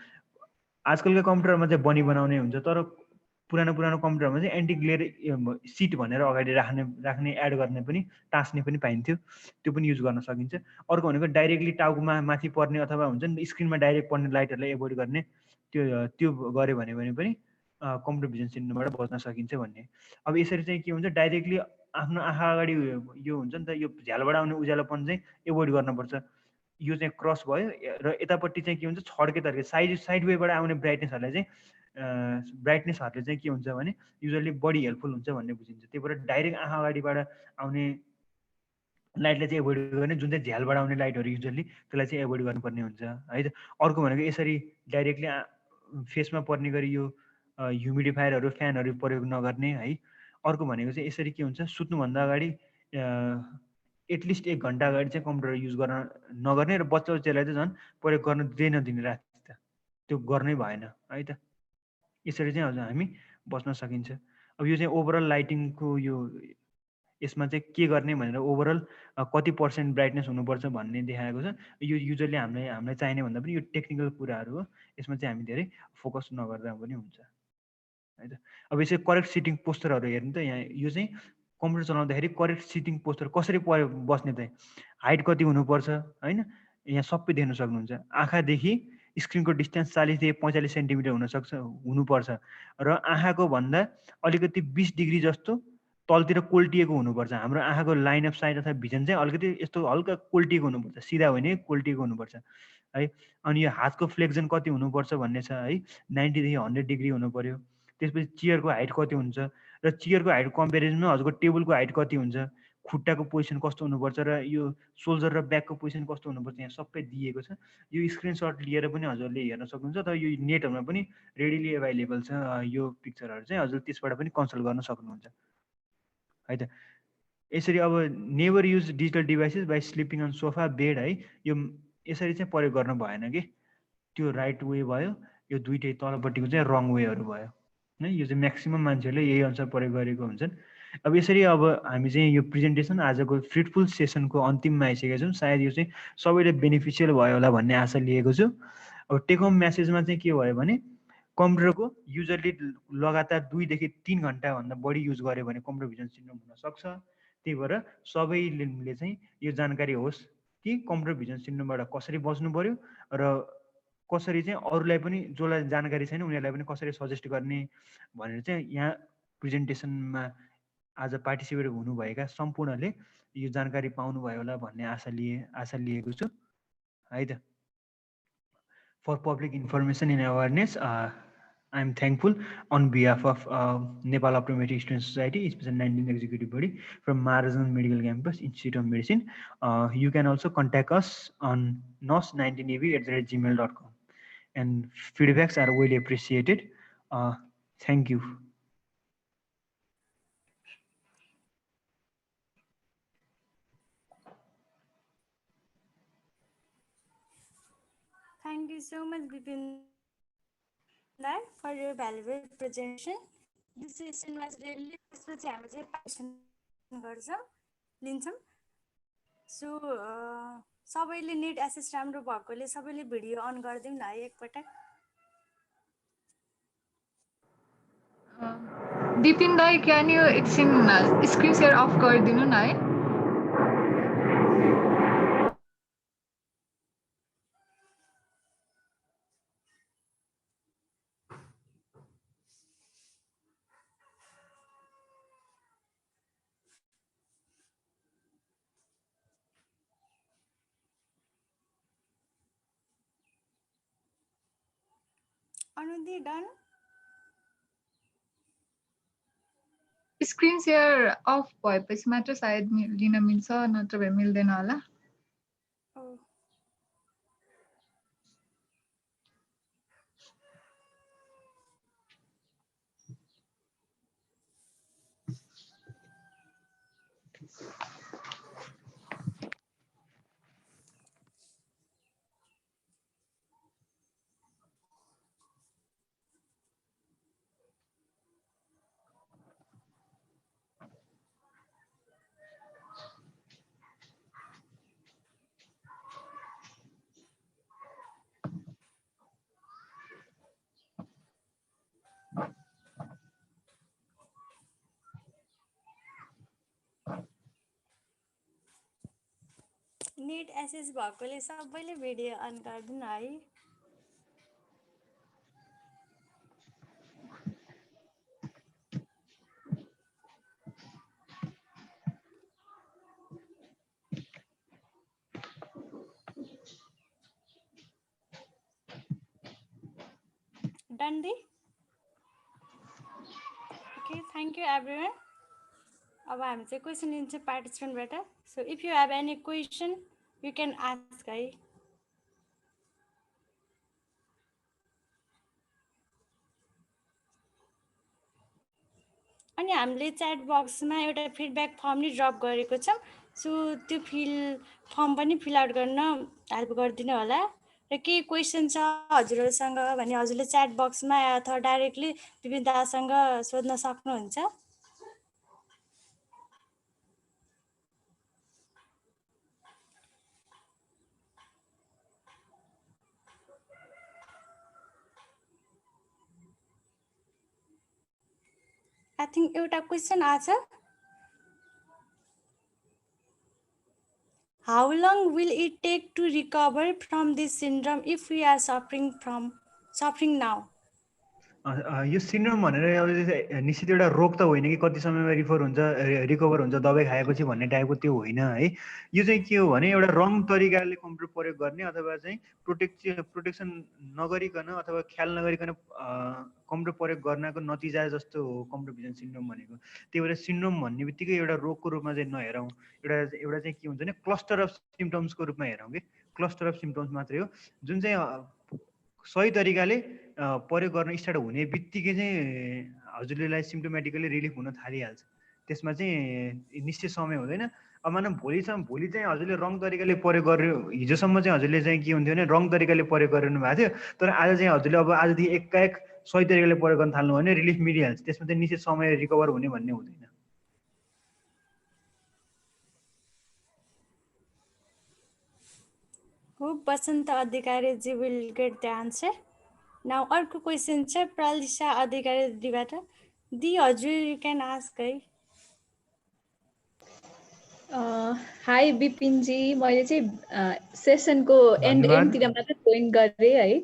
आजकलको कम्प्युटरमा चाहिँ बनाउने हुन्छ तर पुरानो कम्प्युटरमा चाहिँ एन्टी ग्लेयर सिट भनेर अगाडि राख्ने एड गर्ने पनि टाँस्ने पनि पाइन्थ्यो त्यो पनि युज गर्न सकिन्छ अर्को भनेको डाइरेक्टली टाउकोमा माथि पर्ने अथवा हुन्छ नि स्क्रिनमा डाइरेक्ट पर्ने लाइटहरूलाई एभोइड गर्ने त्यो गऱ्यो भने पनि कम्प्युटर भिजन सिन्ड्रोमबाट बच्न सकिन्छ भन्ने अब यसरी चाहिँ के हुन्छ डाइरेक्टली आफ्नो आँखा अगाडि यो हुन्छ नि त यो झ्यालबाट आउने उज्यालोपन चाहिँ एभोइड गर्नुपर्छ यो चाहिँ क्रस भयो र यतापट्टि चाहिँ के हुन्छ छड्के तर्के साइड वेबाट आउने ब्राइटनेसहरूले चाहिँ के हुन्छ भने युजली बढी हेल्पफुल हुन्छ भन्ने बुझिन्छ त्यही भएर डाइरेक्ट आँखा अगाडिबाट आउने लाइटलाई चाहिँ एभोइड गर्ने जुन चाहिँ झ्यालबाट आउने लाइटहरू युजली त्यसलाई चाहिँ एभोइड गर्नुपर्ने हुन्छ है त अर्को भनेको यसरी डाइरेक्टली फेसमा पर्ने गरी यो ह्युमिडिफायरहरू फ्यानहरू प्रयोग नगर्ने है अर्को भनेको चाहिँ यसरी के हुन्छ सुत्नुभन्दा अगाडि एटलिस्ट 1 घन्टा अगाडि चाहिँ कम्प्युटर युज गर्न नगर्ने र बच्चालाई चाहिँ झन् प्रयोग गर्न नदिने राति त त्यो गर्नै भएन है त यसरी चाहिँ हजुर हामी बच्न सकिन्छ अब यो चाहिँ ओभरअल लाइटिङको यो यसमा चाहिँ के गर्ने भनेर ओभरअल कति % ब्राइटनेस हुनुपर्छ भन्ने देखाएको छ यो युजली हामीलाई चाहिने भन्दा पनि यो टेक्निकल कुराहरू हो यसमा चाहिँ हामी धेरै फोकस नगर्दा पनि हुन्छ है त अब यसरी करेक्ट सिटिङ पोस्चरहरू हेर्नु त यहाँ यो चाहिँ कम्प्युटर चलाउँदाखेरि करेक्ट सिटिङ पोस्चर कसरी बस्ने त हाइट कति हुनुपर्छ होइन यहाँ सबै देख्न सक्नुहुन्छ आँखादेखि स्क्रिनको डिस्टेन्स 40 देखि 45 सेन्टिमिटर हुनुपर्छ र आँखाको भन्दा अलिकति 20 डिग्री जस्तो तलतिर कोल्टिएको हुनुपर्छ हाम्रो आँखाको लाइन अफ साइट अथवा भिजन चाहिँ अलिकति यस्तो हल्का कोल्टिएको हुनुपर्छ सिधा होइन कोल्टिएको हुनुपर्छ है अनि यो हातको फ्लेक्सन कति हुनुपर्छ भन्ने छ है 90 देखि 100 डिग्री हुनु पर्यो त्यसपछि चेयरको हाइट कति हुन्छ र चेयरको हाइट कम्पेरिजनमा हजुरको टेबलको हाइट कति हुन्छ खुट्टाको पोजिसन कस्तो हुनुपर्छ र यो सोल्जर र ब्याकको पोजिसन कस्तो हुनुपर्छ यहाँ सबै दिएको छ यो स्क्रिनसट लिएर पनि हजुरले हेर्न सक्नुहुन्छ तर यो नेटहरूमा पनि रेडिली एभाइलेबल छ यो पिक्चरहरू चाहिँ हजुर त्यसबाट पनि कन्सल्ट गर्न सक्नुहुन्छ है त। यसरी अब never use digital devices by sleeping on sofa bed है, यो यसरी चाहिँ प्रयोग गर्नु भएन कि, त्यो राइट वे भयो, यो दुइटै तलपट्टिको चाहिँ रङ वेहरू भयो है। यो चाहिँ म्याक्सिमम् मान्छेहरूले यही अनुसार प्रयोग गरेको हुन्छन्। अब यसरी अब हामी चाहिँ यो प्रेजेन्टेसन आजको फ्रुटफुल सेसनको अन्तिममा आइसकेका छौँ। सायद यो चाहिँ सबैले बेनिफिसियल भयो होला भन्ने आशा लिएको छु। अब टेक होम म्यासेजमा चाहिँ के भयो भने कम्प्युटरको युजरले लगातार 2 देखि 3 घन्टाभन्दा बढी युज गर्यो भने कम्प्युटर भिजन सिन्ड्रोम हुनसक्छ। त्यही भएर सबैले चाहिँ यो जानकारी होस् कि कम्प्युटर भिजन सिन्ड्रोमबाट कसरी बच्नु पर्यो र कसरी चाहिँ अरूलाई पनि जसलाई जानकारी छैन उनीहरूलाई पनि कसरी सजेस्ट गर्ने भनेर चाहिँ यहाँ प्रेजेन्टेसनमा आज पार्टिसिपेट हुनुभएका सम्पूर्णले यो जानकारी पाउनुभयो होला भन्ने आशा लिएको छु है त। For public information and awareness I am thankful on behalf of Nepal Optometric Student Society, Special 19th Executive Body from Maharazan Medical Campus, Institute of Medicine. You can also contact us on nos19ev@gmail.com and feedbacks are really appreciated. Thank you. Thank you so much, Bipin, for your valuable presentation. This session was really त्यसपछि हामी चाहिँ participate लिन्छौँ। So सबैले net access राम्रो भएकोले सबैले video on गरिदिउँ न है एकपटक। Dipin Dai, can you screen share off गरिदिनु न है? अनुदी डन? स्क्रिन सेयर अफ भएपछि मात्र सायद लिन मिल्छ, नत्र भए मिल्दैन होला। नेट एक्सेस भएकोले सबैले भिडियो अन गरिदिनु है। Done the? Okay, thank you everyone. अब हामी चाहिँ क्वेसन लिन्छौँ पार्टिसिपेन्टबाट। So if you have any question you can ask है। अनि हामीले च्याट बक्समा एउटा फिडब्याक फर्म नि ड्रप गरेको छौँ। सो त्यो फर्म पनि फिल आउट गर्न हेल्प गरिदिनु होला। र केही क्वेसन छ हजुरहरूसँग भने हजुरले च्याट बक्समा अथवा डाइरेक्टली विपिन दासँग सोध्न सक्नुहुन्छ। आई थिङ्क एउटा क्वेसन आछ। How long will it take to recover from this syndrome if we are suffering now? यो सिन्ड्रोम भनेर अब निश्चित एउटा रोग त होइन कि कति समयमा रिकभर हुन्छ दबाई खाएपछि भन्ने टाइपको त्यो होइन है। यो चाहिँ के हो भने एउटा रङ तरिकाले कम्प्युटर प्रयोग गर्ने अथवा चाहिँ प्रोटेक्सन नगरिकन अथवा ख्याल नगरिकन कम्प्युटर प्रयोग गर्नको नतिजा जस्तो हो कम्प्युटर भिजन सिन्ड्रोम भनेको। त्यही भएर सिन्ड्रोम भन्ने बित्तिकै एउटा रोगको रूपमा चाहिँ नहेरौँ। एउटा चाहिँ के हुन्छ भने क्लस्टर अफ सिम्पटम्सको रूपमा हेरौँ कि क्लस्टर अफ सिम्पटम्स मात्रै हो, जुन चाहिँ सही तरिकाले प्रयोग गर्न स्टार्ट हुने बित्तिकै चाहिँ हजुरलाई सिम्टोमेटिकली रिलिफ हुन थालिहाल्छ। त्यसमा चाहिँ निश्चित समय हुँदैन। अब मानौँ भोलि चाहिँ हजुरले रङ तरिकाले प्रयोग गर्यो, हिजोसम्म चाहिँ हजुरले चाहिँ के हुन्थ्यो भने रङ तरिकाले प्रयोग गरिरहनु भएको थियो, तर आज चाहिँ हजुरले अब आजदेखि एकाएक सही तरिकाले प्रयोग गर्न थाल्नु भने रिलिफ मिलिहाल्छ, त्यसमा चाहिँ निश्चित समय रिकभर हुने भन्ने हुँदैन। Hope Basanta Adhikari ji will get the answer. Now, अर्को question छ प्रलिसा अधिकारी दिबाट। दि हजुर you can ask है। हाई बिपिनजी, मैले चाहिँ सेसनको एन्डतिर मात्र जोइन गरेँ है,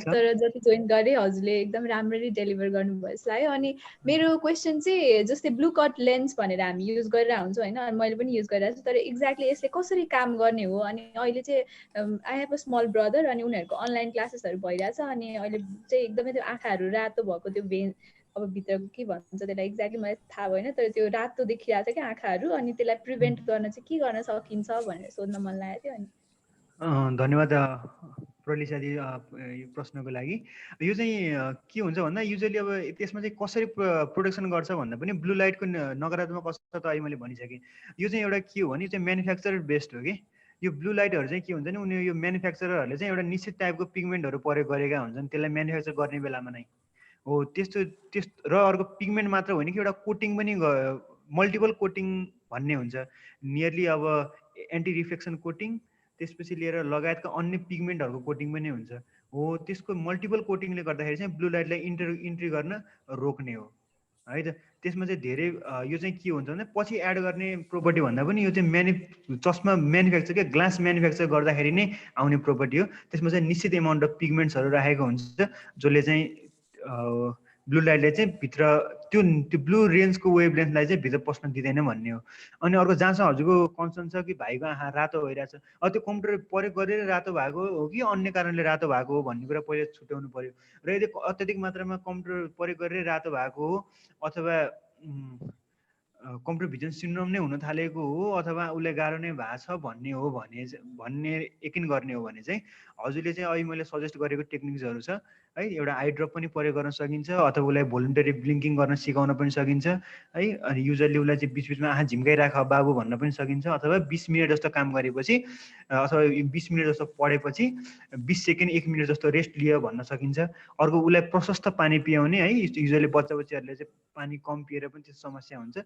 तर जति जोइन गरेँ हजुरले एकदम राम्ररी डेलिभर गर्नुभयो यसलाई। अनि मेरो क्वेसन चाहिँ जस्तै ब्लू कट लेन्स भनेर हामी युज गरिरहेको हुन्छौँ होइन, अनि मैले पनि युज गरिरहेको छु, तर एक्ज्याक्टली यसले कसरी काम गर्ने हो? अनि अहिले चाहिँ I have a small brother, अनि उनीहरूको अनलाइन क्लासेसहरू भइरहेछ, अनि अहिले चाहिँ एकदमै त्यो आँखाहरू रातो भएको त्यो भेन अब भित्रको के भन्छ त्यसलाई एक्ज्याक्टली मलाई थाहा भएन, तर त्यो रातो देखिरहेको छ क्या आँखाहरू, अनि त्यसलाई प्रिभेन्ट गर्न चाहिँ के गर्न सकिन्छ भनेर सोध्न मन लागेको थियो। अनि धन्यवाद प्रलिसाजी यो प्रश्नको लागि। यो चाहिँ के हुन्छ भन्दा युजली अब त्यसमा चाहिँ कसरी प्रोटेक्सन गर्छ भन्दा पनि ब्लू लाइटको नकारात्मक असर त अहिले मैले भनिसकेँ। यो चाहिँ एउटा के हो भने यो चाहिँ म्यानुफ्याक्चर बेस्ड हो कि यो ब्लू लाइटहरू चाहिँ के हुन्छ नि उनी यो म्यानुफ्याक्चररहरूले चाहिँ एउटा निश्चित टाइपको पिगमेन्टहरू प्रयोग गरेका हुन्छन् त्यसलाई म्यानुफ्याक्चर गर्ने बेलामा नै हो। र अर्को पिगमेन्ट मात्र होइन कि एउटा कोटिङ पनि मल्टिपल कोटिङ भन्ने हुन्छ, नियरली अब एन्टी रिफ्लेक्सन कोटिङ त्यसपछि लिएर लगायतका अन्य पिगमेन्टहरूको कोटिङ पनि हुन्छ हो। त्यसको मल्टिपल कोटिङले गर्दाखेरि चाहिँ ब्लू लाइटलाई इन्ट्री गर्न रोक्ने हो है त। त्यसमा चाहिँ धेरै यो चाहिँ के हुन्छ भने पछि एड गर्ने प्रोपर्टी भन्दा पनि यो चाहिँ चस्मा म्यानुफ्याक्चर क्या ग्लास म्यानुफ्याक्चर गर्दाखेरि नै आउने प्रोपर्टी हो। त्यसमा चाहिँ निश्चित एमाउन्ट अफ पिगमेन्ट्सहरू राखेको हुन्छ जसले चाहिँ ब्लू लाइटलाई चाहिँ भित्र त्यो ब्लू रेन्जको वेभलेन्थलाई चाहिँ भित्र पस्न दिँदैन भन्ने हो। अनि अर्को जहाँसम्म हजुरको कन्सर्न छ कि भाइको आँखा रातो भइरहेछ, अब त्यो कम्प्युटर प्रयोग गरेर रातो भएको हो कि अन्य कारणले रातो भएको हो भन्ने कुरा पहिले छुट्याउनु पर्यो। र यदि अत्यधिक मात्रामा कम्प्युटर प्रयोग गरेर रातो भएको हो अथवा कम्प्युटर भिजन सिन्ड्रोम नै हुन थालेको हो अथवा उसले गाह्रो नै भएको छ भन्ने यकिन गर्ने हो भने चाहिँ हजुरले चाहिँ अहिले मैले सजेस्ट गरेको टेक्निक्सहरू छ है। एउटा आई ड्रप पनि प्रयोग गर्न सकिन्छ अथवा उसलाई भोलिन्टरी ब्लिङ्किङ गर्न सिकाउन पनि सकिन्छ है। अनि युजरले उसलाई चाहिँ बिचबिचमा आँखा झिम्काइराख बाबु भन्न पनि सकिन्छ अथवा 20 मिनट जस्तो काम गरेपछि अथवा 20 मिनट जस्तो पढेपछि 20 सेकेन्ड 1 मिनट जस्तो रेस्ट लियो भन्न सकिन्छ। अर्को उसलाई प्रशस्त पानी पियाउने है। युजरले बच्चाहरूले चाहिँ पानी कम पिएर पनि त्यो समस्या हुन्छ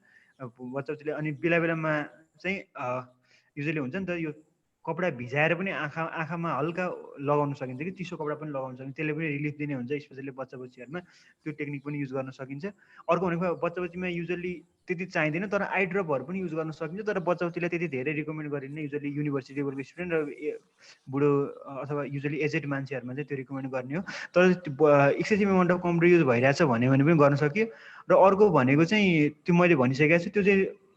बच्चाले। अनि बेला बेलामा चाहिँ युजरले हुन्छ नि त यो कपडा भिजाएर पनि आँखामा हल्का लगाउन सकिन्छ कि चिसो कपडा पनि लगाउन सकिन्छ, त्यसले पनि रिलिफ दिने हुन्छ स्पेसली बच्चाबच्चीहरूमा। त्यो टेक्निक पनि युज गर्न सकिन्छ। अर्को भनेको बच्चाबच्चीमा युजली त्यति चाहिँदैन तर आई ड्रपहरू पनि युज गर्न सकिन्छ, तर बच्चाबच्चीलाई त्यति धेरै रिकमेन्ड गरिन्न। युजली युनिभर्सिटी लेभलको स्टुडेन्ट र बुढो अथवा युजली एजेड मान्छेहरूमा चाहिँ त्यो रिकमेन्ड गर्ने हो। तर excessive amount of computer use भइरहेछ भन्यो भने पनि गर्न सकियो। र अर्को भनेको चाहिँ त्यो मैले भनिसकेको छु, त्यो चाहिँ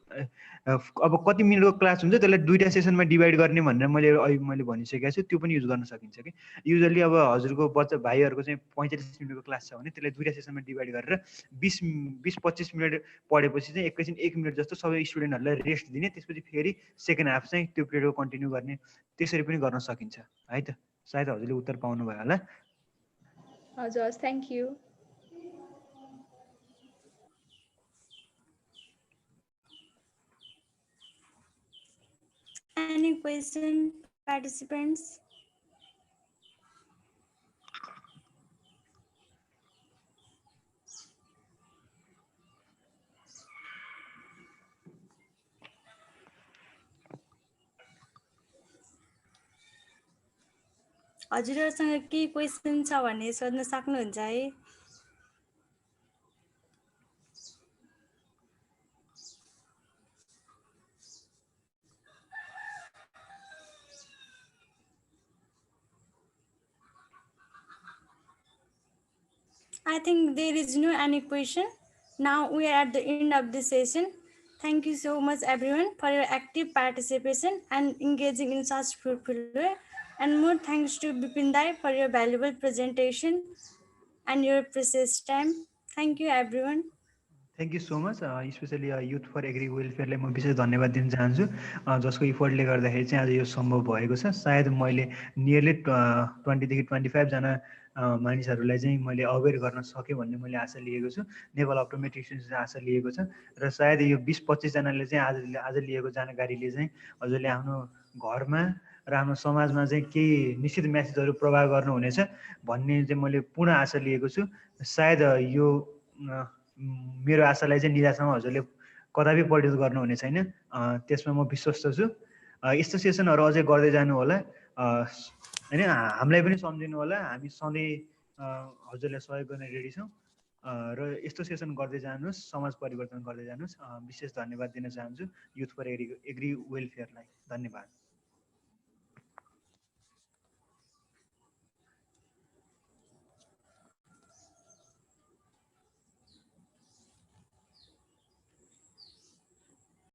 अब कति मिनटको क्लास हुन्छ त्यसलाई 2टा सेसनमा डिभाइड गर्ने भनेर मैले भनिसकेको छु, त्यो पनि युज गर्न सकिन्छ कि। युजली अब हजुरको बच्चा भाइहरूको चाहिँ 45 मिनटको क्लास छ भने त्यसलाई 2टा सेसनमा डिभाइड गरेर 20-25 मिनट पढेपछि चाहिँ एकैछिन 1 मिनट जस्तो सबै स्टुडेन्टहरूलाई रेस्ट दिने, त्यसपछि फेरि सेकेन्ड हाफ चाहिँ त्यो पिरियडको कन्टिन्यू गर्ने, त्यसरी पनि गर्न सकिन्छ है त। सायद हजुरले उत्तर पाउनुभयो होला। हजुर, thank you. Any question, participants? हजुरहरूसँग के क्वेसन छ भने सोध्न सक्नुहुन्छ है। I think there is no any question. Now we are at the end of the session. Thank you so much everyone for your active participation and engaging in such fruitful way. And more thanks to Bipin Dai for your valuable presentation and your precious time. Thank you everyone. Thank you so much. Specially youth for agri वेलफेयरलाई म विशेष धन्यवाद दिन चाहन्छु, जसको इफोर्टले गर्दाखेरि चाहिँ आज यो सम्भव भएको छ। सायद मैले नियरली 20 देखि 25 जना मानिसहरूलाई चाहिँ मैले अवेर गर्न सकेँ भन्ने मैले आशा लिएको छु। नेपाल अप्टोमेट्रिक स्टुडेन्ट्सले आशा लिएको छ र सायद यो 20-25 जनाले चाहिँ आज लिएको जानकारीले चाहिँ हजुरले आफ्नो घरमा र आफ्नो समाजमा चाहिँ केही निश्चित म्यासेजहरू प्रभाव गर्नुहुनेछ भन्ने चाहिँ मैले पूर्ण आशा लिएको छु। सायद यो मेरो आशालाई चाहिँ निराशामा हजुरले कदापि परिणत गर्नुहुने छैन, त्यसमा म विश्वस्त छु। यस्तो सेसनहरू अझै गर्दै जानु होला होइन, हामीलाई पनि सम्झिनु होला, हामी सधैँ हजुरलाई सहयोग गर्ने रेडी छौँ र यस्तो सेसन गर्दै जानुहोस्, समाज परिवर्तन गर्दै जानुहोस्। विशेष धन्यवाद दिन चाहन्छु युथ फर एग्री वेलफेयरलाई। धन्यवाद।